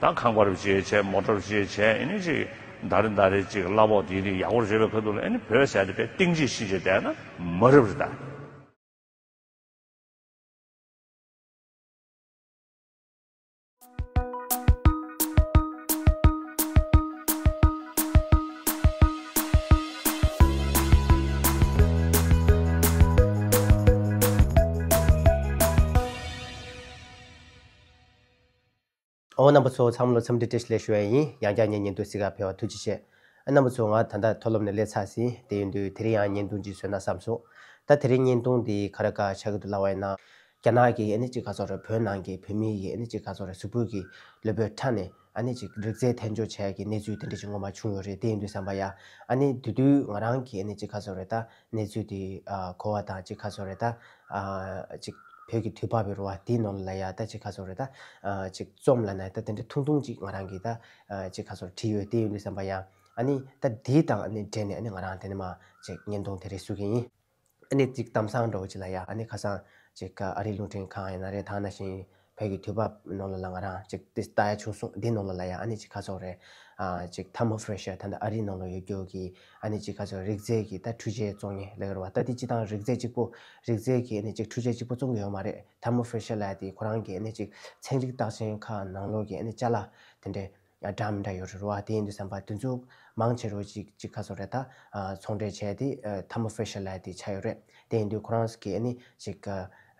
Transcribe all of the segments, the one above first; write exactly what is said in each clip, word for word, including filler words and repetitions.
ད་ཁང་པ་རུ་བྱེད་བྱས་མོ་ཊ་རུ་བྱེད་བྱས་ཨེ་ནི་ཅིག་ཟླ་རེ་ཟླ་རེ་ཅིག་གླ་ཕོགས་དེ་དེ་ཡག་པོ་རེད་པའི་ཁ་ཐུག་ལ་ཨེ་ནི་བོད་ཟེར་དེ་དཔེ་གཏིང་ཅིག་ཤི་བྱས་བསྡད་ན་མ་རབས་རེད་ད། ཨོ་རྣམ་པ་ཚོ་ཚང་མ་ལ་འཚམས་འདྲི་བཀྲ་ཤིས་བདེ་ལེགས་ཞུ་ཡ་ཡིན། ཡང་བསྐྱར་ངའི་བརྙན་ཐུང་གཟིགས་ག་ཕེབས་པར་ཐུགས་རྗེ་ཆེ། ཨ་རྣམ་པ་ཚོ་ང་ད་ལྟ་མཐོ་སློབ་ནས་སླེབས་ཚར་ཟིན། དེ་ཡིན་དུས་དེ་རིང་ཡང་བརྙན་ཐུང་ཅིག་བཟོས་ན་བསམ་སོང་། ད་དེ་རིང་བརྙན་ཐུང་འདི་ག་རེ་ག་ཆགས་ཀྱི་འདུག་ལབ་པ་ཡིན་ན། རྒྱ་ནག་གི་ཨ་ནི་ཅིག་ག་ཚོད་རེད། བོད་ནང་གི་བོད་མི་ཡི་ཨ་ནི་ཅིག་ག་ཚོད་རེད། གཟུགས་པོ་གི་ལུས་པོའི་ཁྲག་ནས་ཨ་ནི་ཅིག་རིགས་རྫས་འཐེན་འཇོག་བྱས་ཀྱི་གནས་ཚུལ་དེ་འདྲ་ཅིག་སྔོན་མ་བྱུང་ཡོད་རེད། དེ་ཡིན་དུས་ཙམ་པ་ཡ་ཨ་ནི་དེ་དུས་ང་རང་གི་ཨ་ནི་ཅིག་ག་ཚོད་རེད། ད་གནས་ཚུལ་དེ་ཨ་གོ་བ་དང་ཅིག་ག་ཚོད་རེད། ད་ཨ་ཅིག་བོད་ཀྱི་དུས་བབ་ཡོད་རེད་པ། དེའི་ནང་ལ་ཡ་ད་ཅིག་ག་ཚོད་རེད། ད་ཨ་ཅིག་རྩོམ་ལབ་ན་ད་དེ་འདྲ་ཐུང་ཐུང་ཅིག་ང་རང་གིས་ད་ཨ་ཅིག་ག་ཚོད་བྲིས་ཡོད། དེ་ཡིན་དུས་ཙམ་པ་ཡ་ཨ་ནི་ད་དེ་དང་ཨ་ནི་འབྲེལ་ནས་ཨ་ནི་ང་རང་དེ་ནས་མར་ཅིག་བརྙན་ཐུང་དེ་རིགས་བཟོ་གི་ཡིན། ཨ་ནི་ཅིག་གཏམ་བཟང་འདྲ་བོ་ཅིག་ལ་ཡ་ཨ་ནི་ཁ་སང་ཅིག་ཨ་རིའི་རླུང་འཕྲིན་ཁང་ཡིན་ན་རེད། ད་ནང་བཞིན་བོད་ཀྱི་དུས་བབ་ནང་ལོགས་ལ་ང་རང་ཅིག་དེ་ལྟ་ཡ་བྱུང་སོང་། འདི་ནང་ལོགས་ལ་ཡ་ཨ་ནི་ཅིག་ག་ཚོད་རེད། ཨ་ཅིག་Thermo Fisher ད་ལྟ་ཨ་རིའི་ནང་ལོགས་ཡོད་རྒྱུ་གི་ཨ་ནི་ཅིག་ག་ཚོད་རིགས་རྫས་ཀྱི་ད་འཕྲུལ་ཆས་བཙོང་མཁན་ལབ་ཀྱི་རེད་པ། ད་དེ་སྤྱིར་བཏང་རིགས་རྫས་གཅིག་པོ་རིགས་རྫས་ཀྱི་ཨ་ནི་ཅིག་འཕྲུལ་ཆས་གཅིག་པོ་བཙོང་གི་ཡོད་མ་རེད། Thermo Fisher ལབ་ཡ་དེ་ཁོ་རང་གི་ཨ་ནི་ཅིག་ཚན་རིག་བརྟག་དཔྱད་ཁང་ནང་ལོགས་ཀྱི་ཨ་ནི་ཅ་ལག་དེ་འདྲའི་འདྲ་མི་འདྲ་ཡོད་རེད་པ། དེ་ཡིན་དུས་ཙམ་པ་དེ་ཚོ་མང་ཆེ་རུ་ཅིག་ཅིག་ག་ཚོད་རེད། ད་ཚོང་འབྲེལ་བྱས་ཏེ་Thermo Fisher ལབ་ཡ་དེ་ཆགས་ཡོད་རེད། དེ་ཡིན་དུས་ཁོ་རང་གི་ཨ་ནི་ཅིག་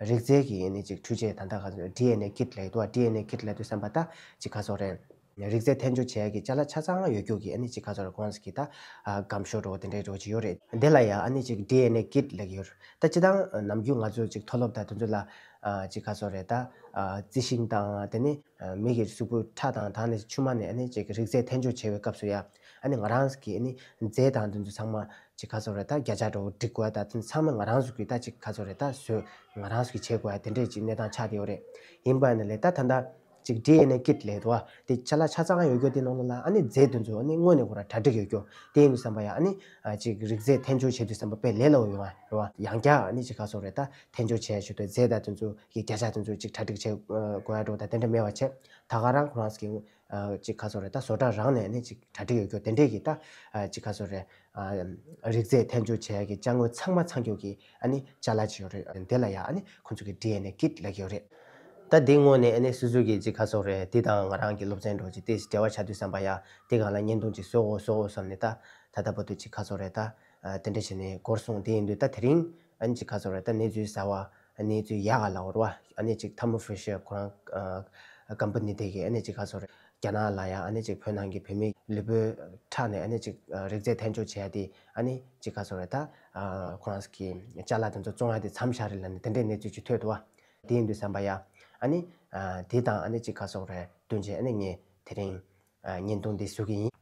རིགས་རྫས་ཀྱི་ཨ་ནི་ཅིག་འཕྲུལ་ཆས་ད་ལྟ་ག་ཚོད་ཌི་ཨེན་ཨེ་ཀིཊ་ལབ་ཡོད་དོ། ཌི་ཨེན་ཨེ་ཀིཊ་ལབ་དུས་ཙམ་པ་ད་ཅིག་ག་ཚོད་རེད། རིགས་རྫས་འཐེན་འཇོག་བྱེད་ཡ་གི་ཅ་ལག་ཆ་ཚང་ཡོད་རྒྱུ་གི་ཨ་ནི་ཅིག་ག་ཚོད་རེད། ཁོ་རང་གི་ད་སྒམ་ཤོག་འདྲ་བོ་དེ་འདྲའི་འདྲ་བོ་ཅིག་ཡོད་རེད། དེ་ལ་ཡ་ཨ་ནི་ཅིག་ཌི་ཨེན་ཨེ་ཀིཊ་ལབ་ཀྱི་ཡོད་རེད། ད་སྤྱིར་བཏང་ནམ་རྒྱུན་ང་ཚོ་ཅིག་མཐོ་སློབ་དང་དེ་ཚོ་ལ་ཅིག་ག་ཚོད་རེད། ད་རྩི་ཤིང་དང་དེ་ནི་མི་གི་གཟུགས་པོའི་ཁྲག་དང་ད་ནི་ཆུ་མ་ནས་ཨ་ནི་ཅིག་རིགས་རྫས་འཐེན་འཇོག་བྱེད་པའི་སྐབས་སུ་ཡ་ཨ་ནི་ང་རང་གི་ཨ་ནི་རྫས་དང་དེ་ཚོ་ཚང་མ་ཅིག་ག་ཚོད་རེད། ད་བརྒྱ་ཆ་འདྲ་བོ་སྒྲིག་དགོས་ཡ་ད་དེ་ཚང་མ་ང་རང་ཚོ་གི་ད་ཅིག་ག་ཚོད་རེད། ད་བཟོས་ང་རང་ཚོ་གི་བྱེད་དགོས་ཡ་དེ་འདྲས་ཅིག་གནས་སྟངས་ཆགས་བསྡད་ཡོད་རེད། ཡིན་པ་ཡིན་ན་ལས་ད་ད་ལྟ་ཅིག་ཌི་ཨེན་ཨེ་ཀིཊ་ལབ་འདུག་བ། དེ་ཅ་ལག་ཆ་ཚང་ཡོད་རྒྱུ་དེ་ནང་ལོགས་ལ་ཨ་ནི་རྫས་དེ་ཚོ་ཨ་ནི་སྔོན་ནས་ཁོ་རང་གྲ་སྒྲིག་ཡོད་རྒྱུ་དེ་ཡིན་དུས་ཙམ་པ་ཡ་ཨ་ནི་ཅིག་རིགས་རྫས་འཐེན་འཇོག་བྱེད་དུས་ཙམ་པ་དཔེ་ལས་སླ་པོ་ཡོང་བ་རེད་བ། ཡང་བསྐྱར་ཨ་ནི་ཅིག་ག་ཚོད་རེད། ད་འཐེན་འཇོག་བྱས་ཞུ་དུས་རྫས་དང་དེ་ཚོ་གི་བརྒྱ་ཆ་དེ་ཚོ་ཅིག་གྲ་སྒྲིག་བྱེད་དགོས་ཡ་འདྲ་བོ་ད་དེ་འདྲ་མེད་པ་བྱས། ད་ག་རང་ཁོ་རང་ཚོ་གི་ཅིག་ག་ཚོད་རེད། ད་བཟོ་གྲྭ་རང་ནས་ཨ་ནི་ཅིག་གྲ་སྒྲིག་ཡོད་རྒྱུ་དེ་འདྲས་ཀྱི་ད་ཅིག་ག་ཚོད་རེད། རིགས་རྫས་འཐེན་འཇོག་བྱེད་ཡ་གི་ཅ་དངོས་ཚང་མ་ཚང་རྒྱུ་གི་ཨ་ནི་ཅ་ལག་ཅིག་ཡོད་རེད། དེ་ལ་ཡ་ཨ་ནི་ཁོང་ཚོ་གི་ཌི་ཨེན་ཨེ་ཀིཊ་ལབ་ཀྱི་ཡོད་རེད། ད་དེ་དངོས་གནས་ཨ་ནི་སོ་སོ་གི་ཅིག་ག་ཚོད་རེད། དེ་དང་ང་རང་གི་སློབ་ཚན་འདྲ་བོ་ཅིག་དེ་འབྲེལ་བ་ཆགས་དུས་ཙམ་པ་ཡ་དེ་སྒང་ལ་བརྙན་ཐུང་ཅིག་བཟོ་དགོས་བཟོ་དགོས་བསམ་ནས་ད་ད་ལྟ་བར་དུ་ཅིག་ག་ཚོད་རེད། ད་དེ་འདྲ་བྱས་ནས་འགོར་སོང་། དེ་ཡིན་དུས་ད་དེ་རིང་ཨ་ནི་ཅིག་ག་ཚོད་རེད། ད་གནས་ཚུལ་གསར་བ་གནས་ཚུལ་ཡག་ག་ལབ་དགོས་རེད་བ། ཨ་ནི་ཅིག་Thermo Fisher ཁོ་རང་ཀམ་པ་ནི་དེ་གི་ཨ་ནི་ཅིག་ག་ཚོད་རེད། རྒྱ་ནག་ལ་ཡ་ཨ་ནི་ཅིག་བོད་ནང་གི་བོད་མི་ལུས་པོའི་ཁྲག་ནས་ཨ་ནི་ཅིག་རིགས་རྫས་འཐེན་འཇོག་བྱེད་ཡ་དེ་ཨ་ནི་ཅིག་ག་ཚོད་རེད། ད་ཁོ་རང་གི་ཅ་ལག་དེ་ཚོ་བཙོང་ཡ་དེ་མཚམས་བཞག་རེད་ལབ་ནས་དེ་འདྲའི་གནས་ཚུལ་ཅིག་ཐོས་འདུག་བ། དེ་ཡིན་དུས་ཙམ་པ་ཡ་ཨ་ནི་དེ་དང་ཨ་ནི་ཅིག་ག་ཚོད་རེད་བསྟུན་བྱས་ཨ་ནི་ངས་དེ་རིང་བརྙན་ཐུང་འདི་བཟོ་གི་ཡིན།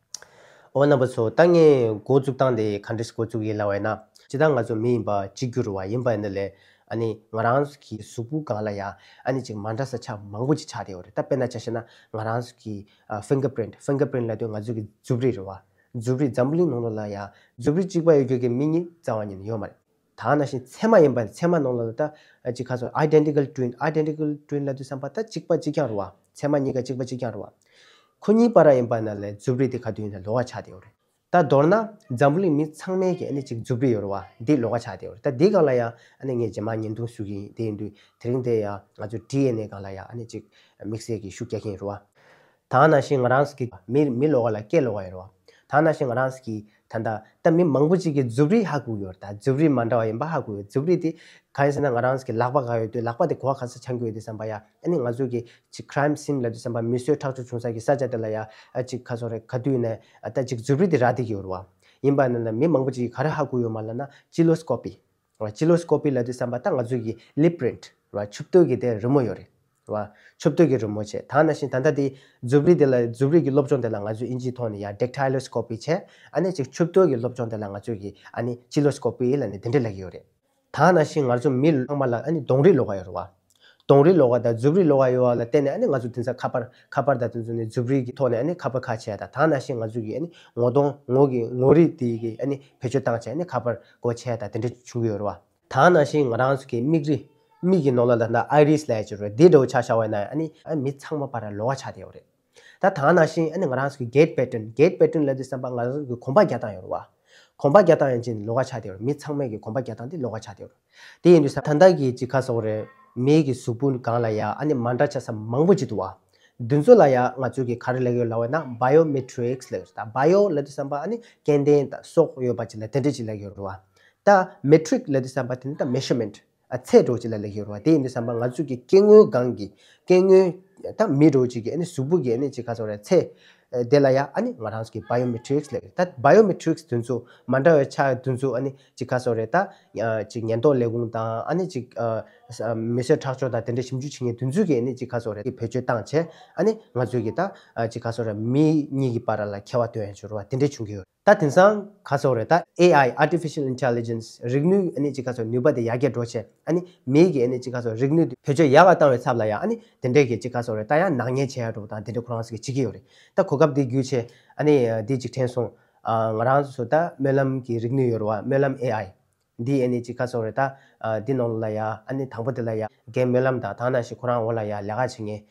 ཨོ་རྣམ་པ་ཚོ་ད་ངས་འགོ་འཛུགས་སྟངས་དེ་ག་འདྲས་འགོ་བཙུགས་ཡིན་ལབ་པ་ཡིན་ན། སྤྱིར་བཏང་ང་ཚོ་མི་ཡིན་པ་གཅིག་གྱུར་རེད་བ། ཡིན་པ་ཡིན་ན་ལས་ཨ་ནི་ང་རང་ཚོ་གི་གཟུགས་པོ་སྒང་ལ་ཡ་ཨ་ནི་ཅིག་མ་འདྲ་ས་ཆ་མང་པོ་ཅིག་ཆགས་བསྡད་ཡོད་རེད། ད་དཔེར་ན་ཆ་བཞག་ན་ང་རང་ཚོ་གི་ཨ་ཕིང་གར་པི་རིན་ཊི། ཕིང་གར་པི་རིན་ཊི་ལབ་དུས་ང་ཚོ་གི་མཛུབ་རིས་རེད་བ། མཛུབ་རིས་འཛམ་བུ་གླིང་ནང་ལོགས་ལ་ཡ་མཛུབ་རིས་གཅིག་པ་ཡོད་རྒྱུ་གི་མི་གཉིས་རྩ་བ་ཉིད་ནས་ཡོད་མ་རེད། ད་ནང་བཞིན་ཚད་མ་ཡིན་པ་ཚད་མ་ནང་ལོགས་ལ་ད་ཅིག་ག་ཚོད་ཨའི་ཌེན་ཊི་ཀལ་ཊུ་ཝིན། ཨའི་ཌེན་ཊི་ཀལ་ཊུ་ཝིན་ལབ་དུས་ཙམ་པ་ད་གཅིག་པ་གཅིག་རྐྱང་རེད་བ། ཚད་མ་གཉིས་ཀ་གཅིག་པ་གཅིག་རྐྱང་རེད་བ། ཁོ་གཉིས་བར་ཡིན་པ་ན་ལས་མཛུབ་རིས་དེ་ག་དུས་ཡིན་ན་ལོགས་ཀ་ཆགས་བསྡད་ཡོད་རེད། ད་མདོར་ན་འཛམ་བུ་གླིང་མི་ཚང་མའི་གི་ཨ་ནི་ཅིག་མཛུབ་རིས་ཡོད་རེད་བ། འདི་ལོགས་ཀ་ཆགས་བསྡད་ཡོད་རེད། ད་འདི་སྒང་ལ་ཡང་ཨ་ནི་ངས་རྗེས་མ་བརྙན་ཐུང་བཟོ་གི་ཡིན། དེ་ཡིན་དུས་དེ་རིང་དེ་ཡང་ང་ཚོ་ཌི་ཨེན་ཨེ་སྒང་ལ་ཡང་ཨ་ནི་ཅིག་དམིགས་བསལ་གྱི་ཤུགས་རྒྱག་གི་ཡིན་རེད་བ། ད་ནང་བཞིན་ང་རང་ཚོ་གི་མི་མི་ལོགས་ཀ་ལ་སྐད་ལོགས་ཀ་ཡོད་རེད་བ། ད་ནང་བཞིན་ང་རང་ཚོ་གི་ད་ལྟ་ད་མི་མང་པོ་ཅིག་གིས་མཛུབ་རིས་ཧ་གོ་ཡོད་རེད། ད་མཛུབ་རིས་མ་འདྲ་བ་ཡིན་པ་ཧ་གོ་ཡོད། མཛུབ་རིས་དེ་གང་ཡིན་ཟེར་ན་ང་རང་ཚོ་གི་ལག་པ་ག་ཡོད་དུས་ལག་པ་དེ་གོ་བ་ག་ས་ཆགས་ཀྱི་ཡོད་དུས་ཙམ་པ་ཡ་ཨ་ནི་ང་ཚོ་གི་ཅིག་ཁི་རའིམ་སིན་ལབ་དུས་ཙམ་པ་མི་གསོད་ཁྲག་སྦྱོར་བྱུང་ས་གི་ས་ཆ་དེ་ལ་ཡ་ཨ་ཅིག་ག་ཚོད་རེད་ག་དུས་ནས་ཨ་ད་ཅིག་མཛུབ་རིས་དེ་རག་བསྡད་ཀྱི་ཡོད་རེད་བ། ཡིན་པ་ན་ན་མི་མང་པོ་ཅིག་གིས་ག་རེ་ཧ་གོ་ཡོད་མ་ལབ་ན་ཅི་ལོ་སི་ཀོ་པི། རེད་བ། ཅི་ལོ་སི་ཀོ་པི་ལབ་དུས་ཙམ་པ་ད་ང་ཚོ་གི་ལིབ་པི་རིན་ཊི་རེད་བ། མཆུ་ཏོ་གི་དེ་རི་མོ་ཡོད་རེད། རེད་བ། མཆུ་ཏོ་གི་རི་མོ་བྱས། ད་ནང་བཞིན་ད་ལྟ་དེ་མཛུབ་རིས་དེ་ལ་མཛུབ་རིས་ཀྱི་སློབ་སྦྱོང་དེ་ལ་ང་ཚོས་ཨིན་ཇིའི་ཐོག་ནས་ཡ་ཌེག་ཊའི་ལོ་སི་ཀོ་པི་བྱས། ཨ་ནི་ཅིག་མཆུ་ཏོ་གི་སློབ་སྦྱོང་དེ་ལ་ང་ཚོས་ཀྱི་ཨ་ནི་ཅི་ལོ་སི་ཀོ་པི་ལབ་ནས་དེ་འདྲ་ལབ་ཀྱི་ཡོད་རེད། ད་ནང་བཞིན་ང་ཚོ་མི་ཚང་མ་ལ་ཨ་ནི་གདོང་རིས་ལོགས་ཀ་ཡོད་རེད་བ། གདོང་རིས་ལོགས་ཀ་དང་མཛུབ་རིས་ལོགས་ཀ་ཡོད་པ་ལ་བརྟེན་ནས་ཨ་ནི་ང་ཚོ་དེང་སང་ཁ་པར་ཁ་པར་དང་དེ་ཚོ་ནས་མཛུབ་རིས་ཀྱི་ཐོག་ནས་ཨ་ནི་ཁ་པར་ཁ་ཕྱེ་ཡ་དང་། ད་ནང་བཞིན་ང་ཚོ་གི་ཨ་ནི་ངོ་གདོང་ངོ་གི་ངོ་རིས་དེ་གི་ཨ་ནི་བེད་སྤྱོད་བཏང་བྱས་ཨ་ནི་ཁ་པར་སྒོ་ཕྱེ་ཡ་དང་དེ་འདྲ་བྱུང་གི་ཡོད་རེད་བ། ད་ནང་བཞིན་ང་རང་ཚོ་གི་མིག་རིས་མིག་གི་ནང་ལོགས་ལ་ད་ལྟ་ཨའི་རིས་ལབ་ཡ་ཅིག་ཡོད་རེད། དེ་འདྲ་བོ་ཆ་བཞག་པ་ཡིན་ན་ཨ་ནི་ཨ་མི་ཚང་མ་བར་ལོགས་ཀ་ཆགས་བསྡད་ཡོད་རེད། ད་ད་ནང་བཞིན་ཨ་ནི་ང་རང་ཚོ་གི་gait pattern, gait pattern ལབ་དུས་ཙམ་པ་ང་རང་ཚོ་གི་གོམ་པ་རྒྱག་སྟངས་ཡོད་རེད་བ། གོམ་པ་རྒྱག་སྟངས་ཡན་ཆད་ནི་ལོགས་ཀ་ཆགས་བསྡད་ཡོད་རེད། མི་ཚང་མས་གི་གོམ་པ་རྒྱག་སྟངས་དེ་ལོགས་ཀ་ཆགས་བསྡད་ཡོད་རེད། དེ་ཡིན་དུས་ཙམ་ད་ལྟ་གི་ཅིག་ག་ཟེར་དགོས་རེད། མི་གི་གཟུགས་པོ་སྒང་ལ་ཡ་ཨ་ནི་མ་འདྲ་ཆགས་ས་མང་པོ་ཅིག་འདུག་བ། འདི་ཚོ་ལ་ཡ་ང་ཚོས་གི་ག་རེ་ལབ་ཀྱི་ཡོད་ལབ་པ་ན་biometrics ལབ་ཀྱི་ཡོད་རེད། ད་bio ལབ་དུས་ཙམ་པ་ཨ་ནི་སྐྱེ་ལྡན་དང་སྲོག་ཡོད་པ་ཅིག་ལ་དེ་འདྲ་ཅིག་ལབ་ཀྱི་ཡོད་རེད་བ། ད་metric ལབ་དུས་ཙམ་པ་དེ་ནི་ད་measurement ཨ་ཚད་འདྲ་བོ་ཅིག་ལ་ལབ་ཀྱི་ཡོད་རེད་བ། དེ་ཡིན་དུས་ཙམ་པ་ང་ཚོས་གི་སྐྱེ་དངོས་སྒང་གི་སྐྱེ་དངོས་ད་མི་འདྲ་བོ་ཅིག་གི་ཨ་ནི་གཟུགས་པོ་གི་ཨ་ནི་ཅིག་ག་ཟེར་དགོས་རེད། ཚད་དེ་ལ་ཡ་ཨ་ནི་ང་རང་ཚོ་གི་biometrics ལབ་ཀྱི་ཡོད་རེད། ད་biometrics འདི་ཚོ་མ་འདྲ་བའི་ཆ་འདི་ཚོ་ཨ་ནི་ཅིག་ག་ཟེར་དགོས་རེད། ད་ཅིག་ཉེན་རྟོག་ལས་ཁུངས་དང་ཨ་ནི་ཅིག་མི་གསོད་ཁྲག་སྦྱོར་དང་དེ་འདྲའི་ཞིབ་འཇུག་བྱེད་མཁན་འདི་ཚོས་གི་ཨ་ནི་ཅིག་ག་ཟེར་དགོས་རེད། བེད་སྤྱོད་བཏང་བྱས་ཨ་ནི་ང་ཚོས་གི་ད་ཅིག་ག་ཟེར་དགོས་རེད། མི་གཉིས་ཀྱི་བར་ལ་ཁྱད་པར་སྟོན་ཡ་ཅིག་རེད་བ། དེ་འདྲ་བྱུང་གི་ཡོད། ད་དེང་སང་ག་ཟེར་དགོས་རེད། ད་AI, artificial intelligence རིག་ནུས་ཨ་ནི་ཅིག་ག་ཟེར་དགོས་རེད། ནུས་པ་དེ་ཡར་རྒྱས་འགྲོ་བྱས་ཨ་ནི་མི་གི་ཨ་ནི་ཅིག་ག་ཟེར་དགོས་རེད། རིག་ནུས་དེ་བེད་སྤྱོད་ཡག་ག་བཏང་བའི་ཚབ་ལ་ཡ་ཨ་ནི་དེ་འདྲས་ཀྱི་ཅིག་ག་ཟེར་དགོས་རེད། ད་ཡང་ནག་ཉེས་བྱེད་ཡ་འདྲ་བོ་དང་དེ་འདྲས་ཁོ་རང་ཚོ་གིས་བྱེད་ཀྱི་ཡོད་རེད། ད་གོ་སྐབས་འདི་བརྒྱུད་བྱས་ཨ་ནི་འདི་ཅིག་དྲན་སོང་། ང་རང་ཚོ་ད་སྨོན་ལམ་གྱི་རིག་ནུས་ཡོད་རེད་བ། སྨོན་ལམ་AI འདི་ཨ་ནི་ཅིག་ག་ཟེར་དགོས་རེད། ད་འདི་ནང་ལ་ཡ་ཨ་ནི་དང་པོ་དེ་ལ་ཡ་རྒན་སྨོན་ལམ་དང་ད་ནང་བཞིན་ཁོ་རང་འོག་ལ་ཡ་ལས་ཀ་བྱེད་མཁན་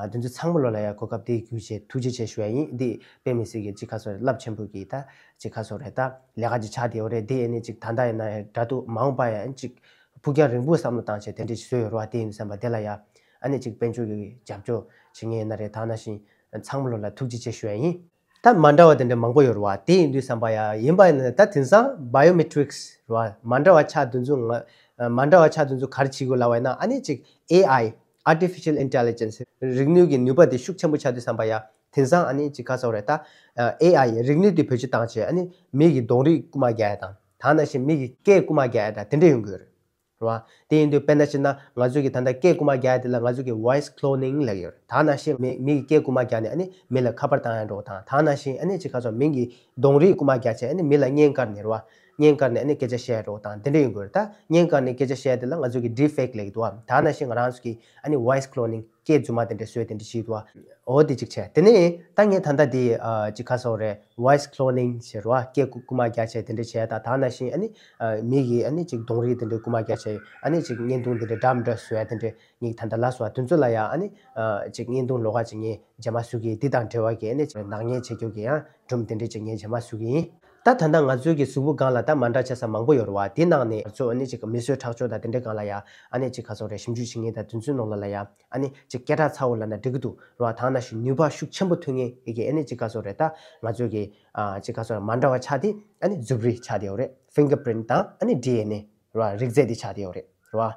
འདི་ཚོ་ཚང་མ་ལོ་ལ་ཡ་གོ་སྐབས་འདི་བརྒྱུད་བྱས་ཐུགས་རྗེ་ཆེ་ཞུ་ཡ་ཡིན། འདི་དཔེ་མི་སྲིད་ཀྱི་ཅིག་ག་ཟེར་དགོས་རེད། རླབས་ཆེན་པོ་གི་ད་ཅིག་ག་ཟེར་དགོས་རེད། ད་ལས་ཀ་ཅིག་ཆགས་བསྡད་ཡོད་རེད། འདི་ཨ་ནི་ཅིག་ད་ལྟ་ཡིན་ན་འདྲ་འདུག་མ་འོངས་པ་ཡ་ཨ་ནི་ཅིག་ཕུགས་རྒྱང་རིང་པོ་བསམ་བློ་བཏང་བྱས་དེ་འདྲས་ཅིག་བཟོས་ཡོད་རེད་བ། དེ་ཡིན་དུས་ཙམ་པ་དེ་ལ་ཡ་ཨ་ནི་ཅིག་དཔལ་འབྱོར་གྱི་རྒྱབ་སྐྱོར་བྱེད་མཁན་ཡིན་ན་རེད། ད་ནང་བཞིན་ཚང་མ་ལོ་ལ་ཐུགས་རྗེ་ཆེ་ཞུ་ཡ་ཡིན། ད་མ་འདྲ་བ་དེ་འདྲ་མང་པོ་ཡོད་རེད་བ། དེ་ཡིན་དུས་ཙམ་པ་ཡ་ཡིན་པ་ཡིན་ན་ད་དེང་སང་biometrics རེད་བ། མ་འདྲ་བ་ཆ་དེ་ཚོ་ང་མ་འདྲ་བ་ཆ་དེ་ཚོ་ག་རེ་བྱེད་དགོས་ལབ་པ་ཡིན་ན་ཨ་ནི་ཅིག་AI, artificial intelligence རིག་ནུས་ཀྱི་ནུས་པ་དེ་ཤུགས་ཆེན་པོ་ཆགས་དུས་ཙམ་པ་ཡ་དེང་སང་ཨ་ནི་ཅིག་ག་ཟེར་དགོས་རེད། ད་AI རིག་ནུས་དེ་བེད་སྤྱོད་བཏང་བྱས་ཨ་ནི་མི་གི་གདོང་རིས་རྐུ་མ་རྒྱག་ཡ་དང་ད་ནང་བཞིན་མི་གི་སྐད་རྐུ་མ་རྒྱག་ཡ་དང་དེ་འདྲ་ཡོང་གི་ཡོད་རེད། རེད་བ། དེ་ཡིན་དུས་དཔེར་ན་བྱས་ན་ང་ཚོས་ཀྱི་ད་ལྟ་སྐད་རྐུ་མ་རྒྱག་ཡ་དེ་ལ་ང་ཚོས་ཀྱི་voice cloning ལབ་ཀྱི་ཡོད་རེད། ད་ནང་བཞིན་མི་མི་གི་སྐད་རྐུ་མ་རྒྱག་ནས་ཨ་ནི་མི་ལ་ཁ་པར་བཏང་ཡ་འདྲ་བོ་དང་ད་ནང་བཞིན་ཨ་ནི་ཅིག་ག་ཟེར་མི་གི་གདོང་རིས་རྐུ་མ་རྒྱག་བྱས་ཨ་ནི་མི་ལ་བརྙན་བཀར་ནས་རེད་བ། བརྙན་བཀར་ནས་ཨ་ནི་སྐད་ཆ་བཤད་ཡ་འདྲ་བོ་དང་དེ་འདྲ་ཡོང་གི་ཡོད་རེད། ད་བརྙན་བཀར་ནས་སྐད་ཆ་བཤད་ཡ་དེ་ལ་ང་ཚོས་ཀྱི་deepfake ལབ་ཀྱི་འདུག་བ། ད་ནང་བཞིན་ང་རང་ཚོ་གི་ཨ་ནི་voice cloning སྐད་རྫུན་མ་དེ་འདྲ་བཟོས་དེ་འདྲ་བྱེད་འདུག་བ། འོ་དེ་གཅིག་བྱས། དེ་ནས་ད་ངས་ད་ལྟ་དེ་ཨ་ཅིག་ག་ཟེར་དགོས་རེད། voice cloning བྱས་རེད་བ། སྐད་རྐུ་རྐུ་མ་རྒྱག་བྱས་དེ་འདྲ་བྱས། ད་ད་ནང་བཞིན་ཨ་ནི་ཨ་མི་གི་ཨ་ནི་ཅིག་གདོང་རིས་དེ་འདྲ་རྐུ་མ་རྒྱག་བྱས་ཨ་ནི་ཅིག་བརྙན་ཐུང་དེ་འདྲ་འདྲ་མི་འདྲ་བཟོ་ཡ་དེ་འདྲ་ངས་ད་ལྟ་ལབ་སོང་བ། དེ་ཚོ་ལ་ཡ་ཨ་ནི་ཨ་ཅིག་བརྙན་ཐུང་ལོགས་ཀ་ཅིག་ངས་རྗེས་མ་བཟོ་གི་ཡིན། འདི་དང་འབྲེལ་བ་གི་ཨ་ནི་ཅིག་ནག་ཉེས་བྱེད་རྒྱུ་གི་ཡང་སྒྲོམ་དེ་འདྲ་ཅིག་ངས་རྗེས་མ་བཟོ་གི་ཡིན། ད་ད་ལྟ་ང་ཚོའི་གི་གཟུགས་པོ་སྒང་ལ་ད་མ་འདྲ་ཆགས་ས་མང་པོ་ཡོད་རེད་བ། དེ་ནང་ནས་ང་ཚོ་ཨ་ནི་ཅིག་མི་གསོད་ཁྲག་སྦྱོར་དང་དེ་འདྲའི་སྒང་ལ་ཡ་ཨ་ནི་ཅིག་ག་ཟེར་དགོས་རེད། ཞིབ་འཇུག་བྱེད་མཁན་དང་དེ་ཚོའི་ནང་ལོགས་ལ་ཡ་ཨ་ནི་ཅིག་སྐད་གྲགས་ཚ་བོ་ལབ་ན་འགྲིག་གི་འདུག་རེད་བ། ད་ནང་བཞིན་ནུས་པ་ཤུགས་ཆེན་པོ་ཐོན་མཁན་གྱི་ཨ་ནི་ཅིག་ག་ཟེར་དགོས་རེད། ད་ང་ཚོའི་གི་ཨ་ཅིག་ག་ཟེར་དགོས་རེད། མ་འདྲ་བ་ཆགས་དེ་ཨ་ནི་མཛུབ་རིས་ཆགས་བསྡད་ཡོད་རེད། ཕིང་གར་པི་རིན་ཊི་དང་ཨ་ནི་ཌི་ཨེན་ཨེ་རེད་བ། རིགས་རྫས་དེ་ཆགས་བསྡད་ཡོད་རེད། རེད་བ།